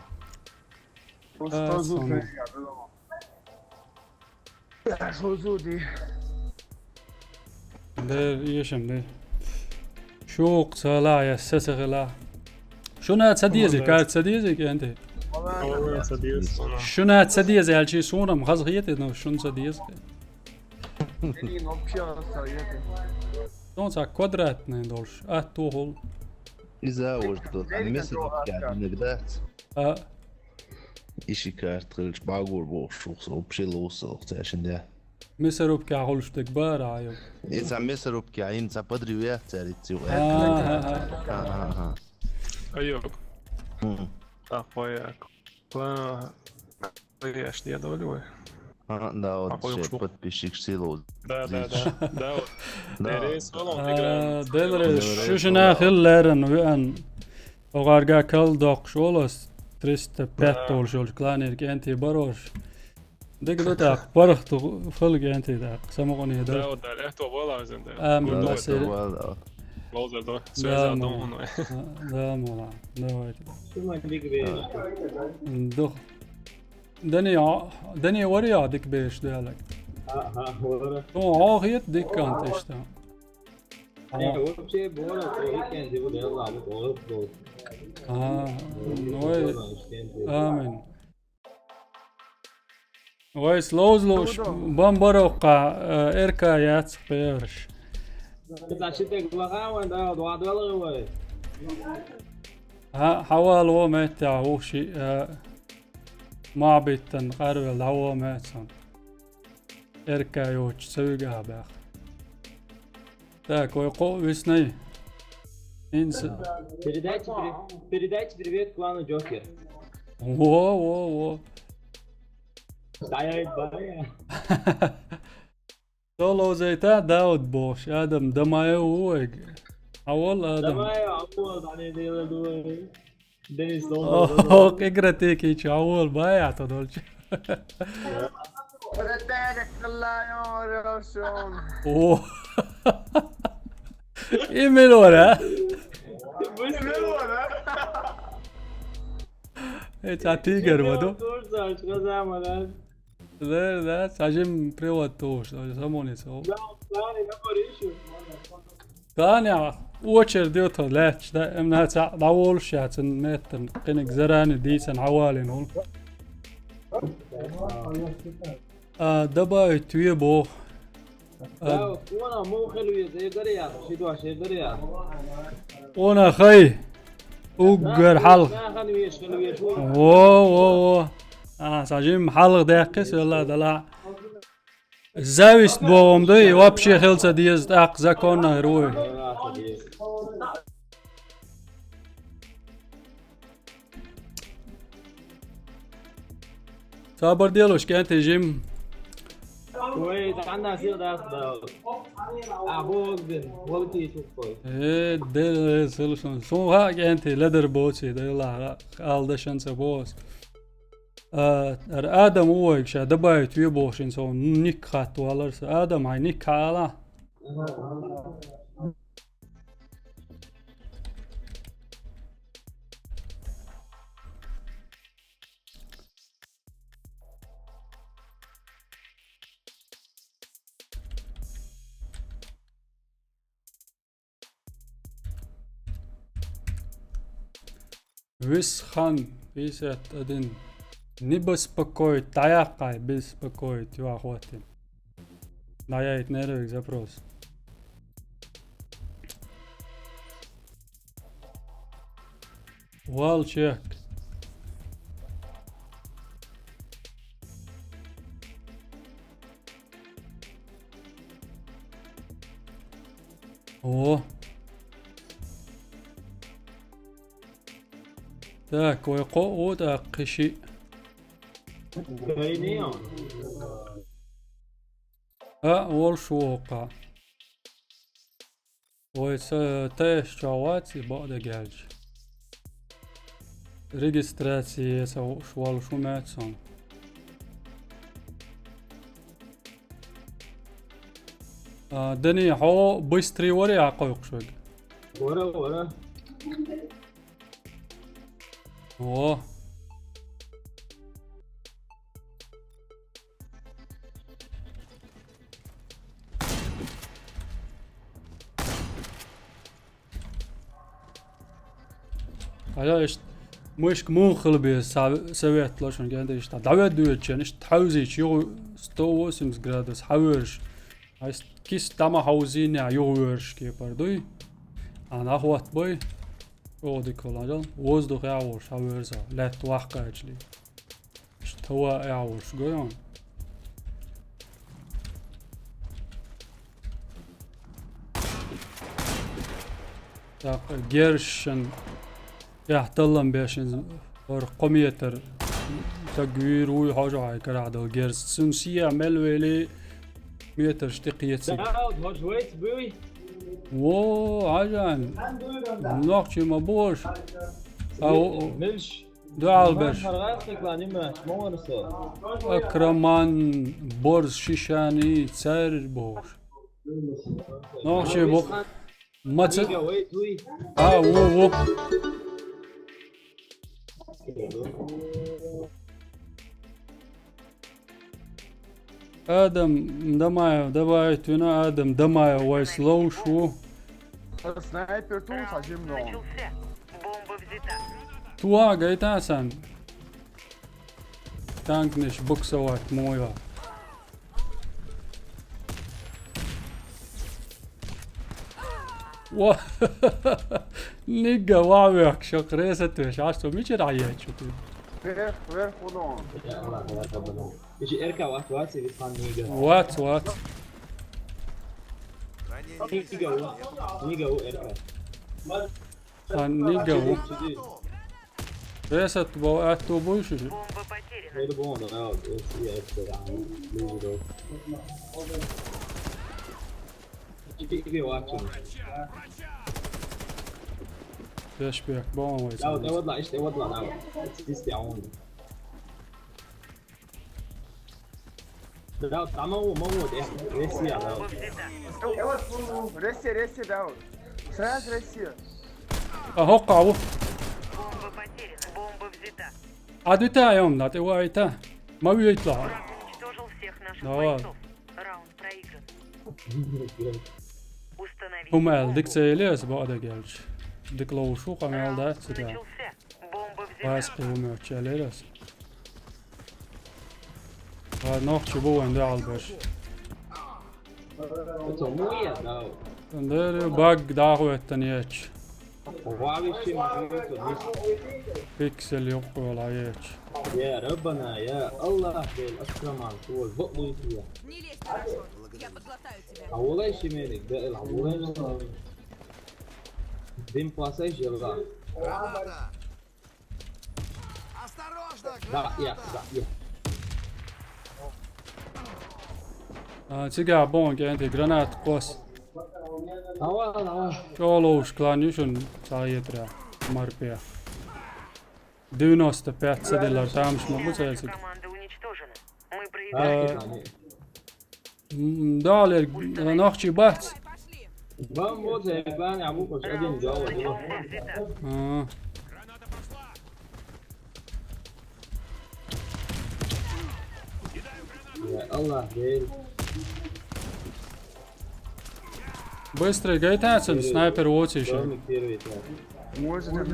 Просто А, зуб сама. Хозуди. Дер ешем дер. Шук цала я сесегела. Шуна цадизе, Молодец. Кар цадизе кенте. Ой, садись, она. Шуна цадизе, алчи сунам, хаз хиете, но шун цадизе. Блин, вообще советы. Он ца квадратный долш, а тухул. Иза уж тут, а Дэвид месяц Джо пять Аска. Иногда. А. Иши карт хылч багур бошух, вообще лоусох, цешинде. Месарубка хулштык бар, айо. Ица месарубка, им ца подривет, царицу. Ага. Ага, ага. Айо. М. Ахоя. Ла, я ж не одолеваю. А, да, вот Ахоя ещё шо. Подписчик силу. Да, да, да. Да, вот. Да. Эрес, вон, А, играем. Делре, Делре, шушина да. Хиллерен, вен. Огарга кал док шолос, триста пять Да. Тол шол, кланер кенти барош. Дег до так, барах ту фал кенти так, самогони да. Да, вот, да, это было, да. Ам, Гудо. Да, масер. Это было, да. Лозер, да. Да, Связь, да, мула. Думаю. А, да, мула. Давайте. Дух. Дани, а, Дани вари а дик беш далак. Ага, вари. То а хит дик кант ишта. Э, вообще, бора, то и кенти, вот, я ладно, то, то. А, ну, ой. Амин. Вай, слоузлуш, Чудо. Бомбаровка, э, Р К яц певш. Значит, так, лагаем, да, два доллара, вай. А, хавал во метя, уши, э, мабиттан, карвел, хавал метсан. Р К йоч, цевига бях. Так, ой, ко виснай. Инс. Передайте, при-, передайте привет клану Джокер. Во, во, во. Стоять, бая. Соло зайта, Дауд Бош, Адам, Дамаев уэг. Авол Адам. Дамаев, авол, Дани, Дела, Дуэ. Денис, О, Лондон. Игра текич, авол, бая, тодолч. Ретарик, Лайон, Рошон. О. Именно, да? Это тигр, вот. Тоже, да, что за, да? Да, да, сажим привод тоже, самонец. Да, да, не говори ещё. Таня, очередь идёт, лач, да, эмна ца, да, волш, я, цен метр, кенек зарани, дийсен, хавалин, ол. А, добавить, вие бог. А, Да, вона, мо хелуе, зердария, шидуа, шердария. Она хай. Уггар халх. Да, хан веш, хелуе, шо. Во, во, во. А, сажим халх дяккис, вела, дала. Зависть богом да, и вообще хелца диез так законно руй. Сабар делуш, кенте жим. Ой, танда сил даст да. А бог дин, волки тупой. Э, дел, э, слушай, сон ха кенте ледер боци, да ла, алдашан са бос. А, ар Адам уойг ша добавить ве бошин сон ник хат валар са. Адам ай ник хала. Висхан пятьдесят один. Не беспокоить, дӀаяккхай, беспокоить, юха хӀоттина. ДӀаяйта нервиг запрос. Вал чек. О. Так, вай кхоъ ву тӀаккха кхин шиъ. А, волуш ву хӀокху. Вай ца тайша чохь вац и бакъдерг аьлча. Регистрацие ца хууш волуш ву моьтту суна. А, Дани, хьо быстрый вара а кхойкхуш верг? Вара, вара. О. Ала иштта мышка муха хила беза, са-, совет ло шуна генда иштта. ДӀаведда вуьйцучен, иштта хьаьвзийча юха сто восемьдесят градус хьавоьрзуш. Ай, кист дӀа ма хьовзийна, юха воьрзуш кепара дуй. Ана хӀотта бай. Оха дика хилла, воздух яхь волуш хьавоьрзу, лаьтта ваккхачале. Иштта хӀаваъ яхь волуш гой хьуна. ТӀаккха герзашна, яхь таллам бешна, хӀара кхо метр стаг вийр вуй хьожа хьайн карахь долу герз. Цуьнан сиа мел вели метраш тӀе кхециг. Дауд, хӀорш вайца буй? Во, хьажан. Нохчий ма бохуш. А, о, о. Милш? Дуьхьал берш. Роман Харгасов, Николай Нимач, ма вара со. Акраман, Борз, Шишани, цаьрга бохуш. Нохчий бу-, маца-, Нига вай туй? А, ву, ву. Адам Дамаев, давай, туьна Адам Дамаев, вайс ловш ву. Снайпер ту, хьажим нон. Туа гайта сан. Танкнаш буксовать моя. Во! Нигга вавек, шо кресатвеш, а что, мича раьячу ты? Вверх, вверх, вон. Иши эрка ват, ват, и витхан нига. Ват, ват. Нига у, нига у эрка. А, нига у. Ресет бо, а ту будешь уже? Бомба потеряна. По-любому, да, вот, я это, а, люди, да. Тебе, тебе вакуум. Флешбек, бомба. Да, вот, вот, ладно, вот, ладно, вот. Здесь я, он. Да, там могу, могу, да. Россия, да. Ресси, ресси, да. Сразу Россия. А, хокка, ву. Бомба потеряна. Бомба взята. А, дуьта, йом, да, ты вайта. Ма вийт ла. Враг уничтожил всех наших бойцов. Раунд проигран. Установить бомбу. ХӀума аьлла, дика ца елира аса бакъдерг аьлча. Дика ловш ву, къамел дац, цу тӀехь. Раунд начался. Бомба взята. Вайс кхин хӀума аьлча, аьллера аса. Ладно, нохчий бу вайн дуьхьал берш. Дера баг дӀахӀоьттина ечу. Пиксель юккъе йолу хьаечу. Я Раббана, я Аллах, я Акраман, шо бакъ буй те. Не лезь, хорошо? Я подлатаю тебя. А волай шимени, да, а волай. Дим пасай жела. Граната! Осторожно, граната! Да, я, да, я. А, цигахь боху кӀентий гранат кхос. Давай, давай. ЧӀогӀа ловш клан ю шуна цхьа етарехь, марпе. Девяносто пять ца деллар тамаш ма бу цаьрцига. Команда уничтожена. Мы проиграли. А, М, далее, э, нахчи бац. Вам вот, э, Ваня, а вы хоть один дело, дело. А. Я Аллах, блин. Быстрый гайтацин, снайпер вот ещё. Домик первый, так. Можно?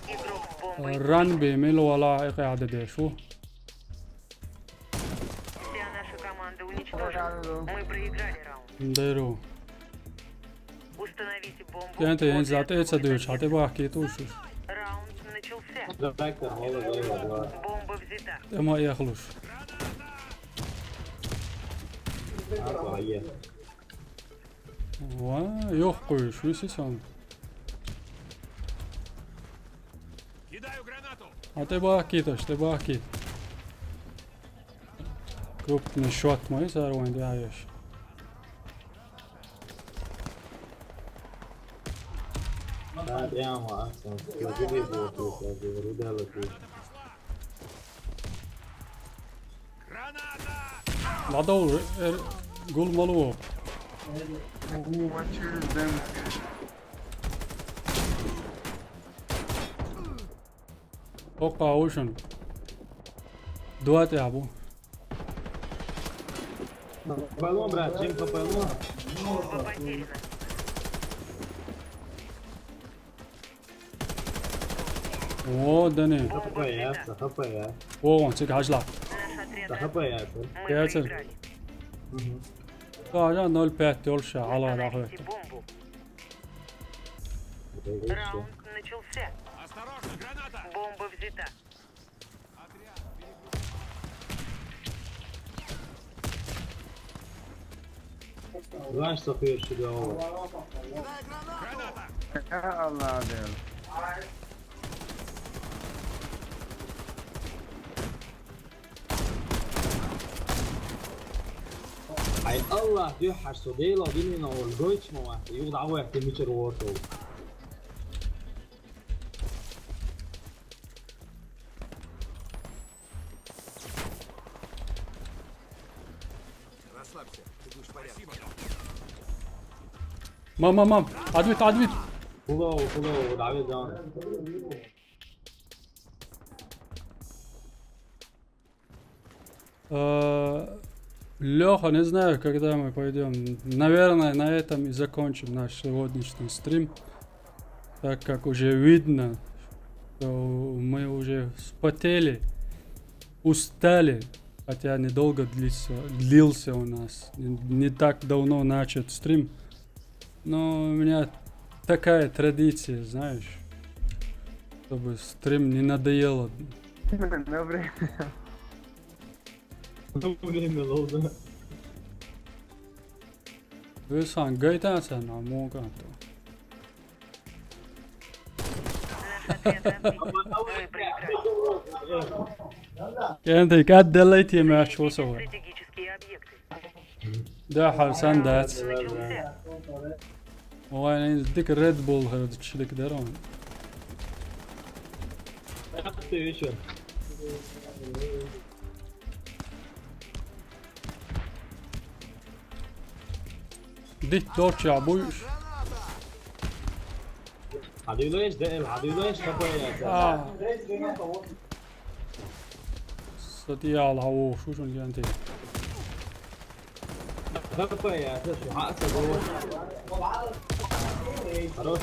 Игрок с бомбой. Ран бе, мел вала, э, къяда деш, у. Вся наша команда уничтожена. Мы проиграли раунд. Деру. Установите бомбу. Кенте, после ен зат этого эца дюч, хате бах ки туш. Раунд начался. Давай-ка, молодец, молодец. Бомба взята. Эма яхлуш. Ага, е. Ва, ёх, къуйш, виси сан. Кидаю гранату. А те бах ки, таш, те бах ки. Крупный шот мой, сарван дяеш. Да, прямо, а, там, я говорю, да, вот, Ладов, э, гул малу. Опа, ушан. Дуат ябу. Баллон, брат, Джим, по баллону. О, да не. Х П, я, Х П, я. О, он цик хажла. Х П, я. Я цик. Мгм. Да, я ноль пять дёльша, ала да хвет. Раунд начался. Осторожно, граната! Бомба взята. Знаешь, что пьёшь себя? Граната! Я Аллах, да. Ай, Аллах, дю хашто, дейла, динина, ол, гойчма, юг дагва, ты мичер уорто. Расслабься, ты будешь в порядке. Мам, мам, мам, адвит, адвит. Hello, hello, Давид, Давид. Э, Лёха, не знаю, когда мы пойдём. Наверное, на этом и закончим наш сегодняшний стрим, так как уже видно, что мы уже вспотели, устали, хотя недолго длился, длился у нас, не, не так давно начат стрим. Но у меня такая традиция, знаешь, чтобы стрим не надоело. На время. На время лоуда. Вы сам гайтан сан, а моган то. Кенте кад делайте мяч восо. Стратегические объекты. Да, Хасан, да. Ой, не, дик Red Bull, хэр, чилик дарон. Дик дорча буйш. Хадилеш, дэ, хадилеш, такое. А. Сатиял, хау, шушун генте. Такое, это что, а, это было. Хорош.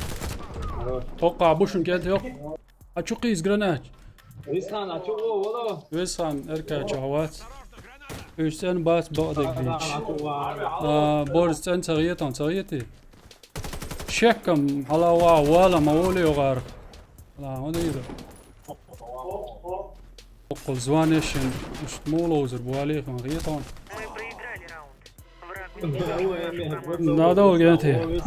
Хорош. Тока, бушун генте ёх. Ачукъи из гранач. Висхан, ачукъо, воло. Висхан, эрка чават. Уьш цӀен бац бакъдерг динч. А, бор цӀен цагъетан, цагъети. Шеккам, хьалава, вала, ма воле огъар. Ла, ода ида. Окъул званешин, уьш мула узур, буали хан гъетан. Мы проиграли раунд. Враг уничтожен. Надо, генте.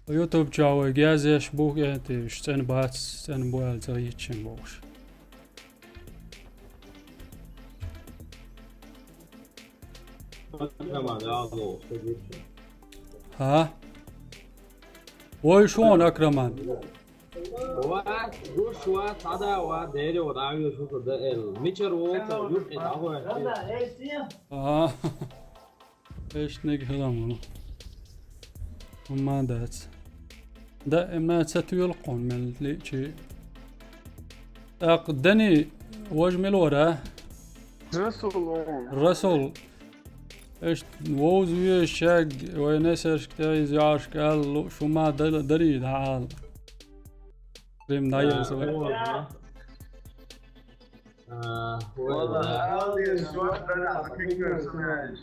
YouTube чавай гязеш бух, генте, уьш цӀен бац, цӀен буал цагъетчин бохуш. Акраман, алло, что здесь? ХӀаа? Вай шуна, Акраман. Ва, гуш ва, цхьа да ва, дери ва, дӀавига шу да эл. Мичара волча юкъе дӀагӀой. ХӀаа. Эшниг хилам ву. ХӀумма дац. Да, эмна ца туьйла кхун мел личи. ТӀаккха Дани, вож мел вара? Расул вон. Расул. Эшт вовз веш чаг, вай несершка тӀе из яшка аьлла, шу ма дал-, дарий дӀаала. Рим дӀаелла со. А, вай, Валла, да. Алла, шо дара, пикнер сунаж.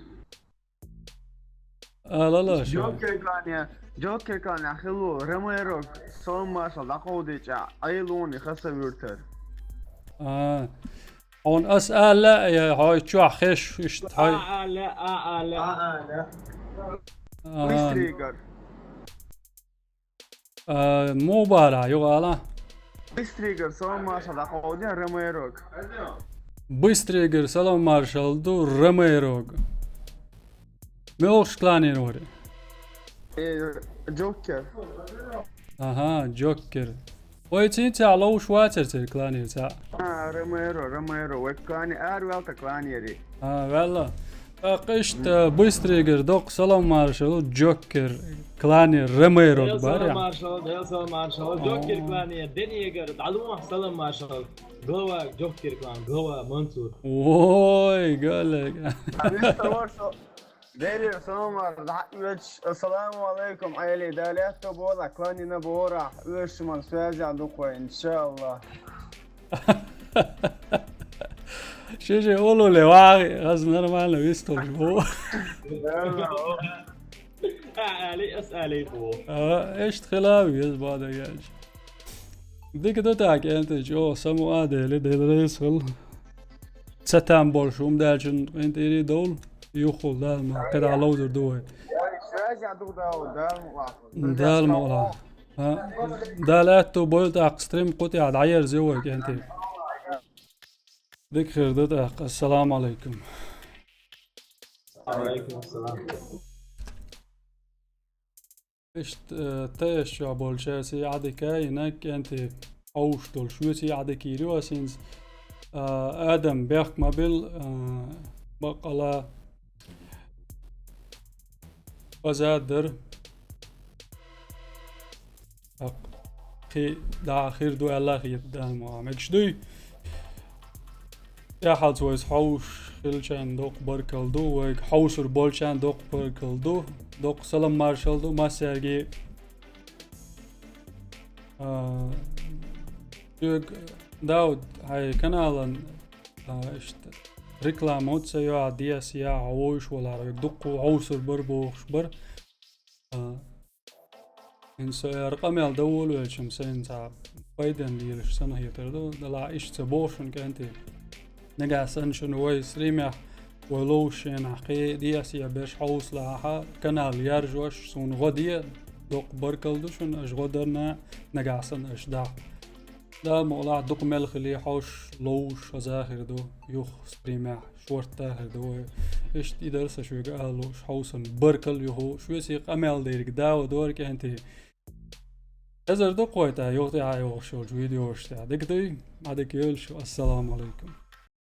Алала, шо. Джокер клане, Джокер клане, хилу, Ромеро, салам маршал, дӀакховдича, Айлуни, хаса виртер. А, он ас аьлла, я, хьой чохь хеш, ишт, хьой. А, аьлла, а, аьлла. А, аьлла. А. Быстригар. А, мубара, югӀала. Быстригар, салам маршал, дӀакховди, Ромерог. Быстригар, салам маршал ду, Ромерог. Мелш кланер вари? Э, Джокер. Ага, Джокер. Вай цин ца ловш вацар цер кланер ца. А, Ромеро, Ромеро, вай клане, ар велта кланери. А, велла. ТӀаккха иштта быстригар доккха салам маршал, Джокер кланер Ромеро Дел бар, салам я. Маршал, дел салам маршал, Джокер О. Кланер, Денигар, дӀалума салам маршал. Глава Джокер клан, глава Мансур. Ой, гале. Дерриг салам маршал, дӀа-, ассаламу алайкум, Ӏели, Дала аьтту бола, кланина бора, оьшман связя дукхой, иншаллах. Ши-ши олуле вагӀи, аз нормально вистулш бу. А, Ӏели, ас Ӏели бу. А, эшт хилав, ез бада гаж. Дика ду так, энтич, о, само адели, дел рейсхал. Ца там больше, ум дачун, энтири дол, юхул, да, ма, когда лоузер дуой. Связь я дух дал, да, ма. Да, ма. А, да, ла ту бой так, стрим кут я, да, ер зевой, энти. Дик хир да так, ассаламу алейкум. Алейкум ассалам. Иштта, э, тайаш чохь болчаьрца Ӏадика, и наг кӀентий Ӏовш долуш вуьйций Ӏадика йийр ю ас хӀинца. А, Адам, бехк ма бил, а, баккъала аза дар. Кхин дӀа хир ду аьлла хета, Дала ма мегаш дуй. ТӀаьхьалц вайца хьовсуш хилчарна доккха баркалла ду, вайга хьовсур болчарна доккха баркалла ду, доккха салам маршалла ду массаьрга. А, соьга, Дауд, хьайн каналан, а, иштта, реклама ца йоагӀа, дес яа, хьо вовзуш валахь, вайга дуккха хьовсур бара бохуш бара. А, ХӀинца со эр къамел дан волавелча-м сайна цхьа пайденна лелаш санна хетар ду, делахь иштта ца боху шуна кӀентий. Нагахь санна шуна вай стримехь, вай ловзучу хенахь кхин а дӀасаберш хьовсалахь, канал яржош, суна гӀо де, доккха баркалла ду шуна, аша гӀо дарна, нагахь санна аша дахь. Дала мукъалахь дукха мел хили хьовсуш, ловзуш, хаза хир ду, юха стримехь, шортта хир ду вай. Иштта и дара сан шуьга ала лууш, хьовсан баркалла юха, шуьца и къамел дерг дава дора кӀентий. Эзар ду кхойта, юха тӀехьа йогӀуш йолчу видеош тӀехь. Дика дуй, Ӏадика йойла шу, ассаламу алайкум.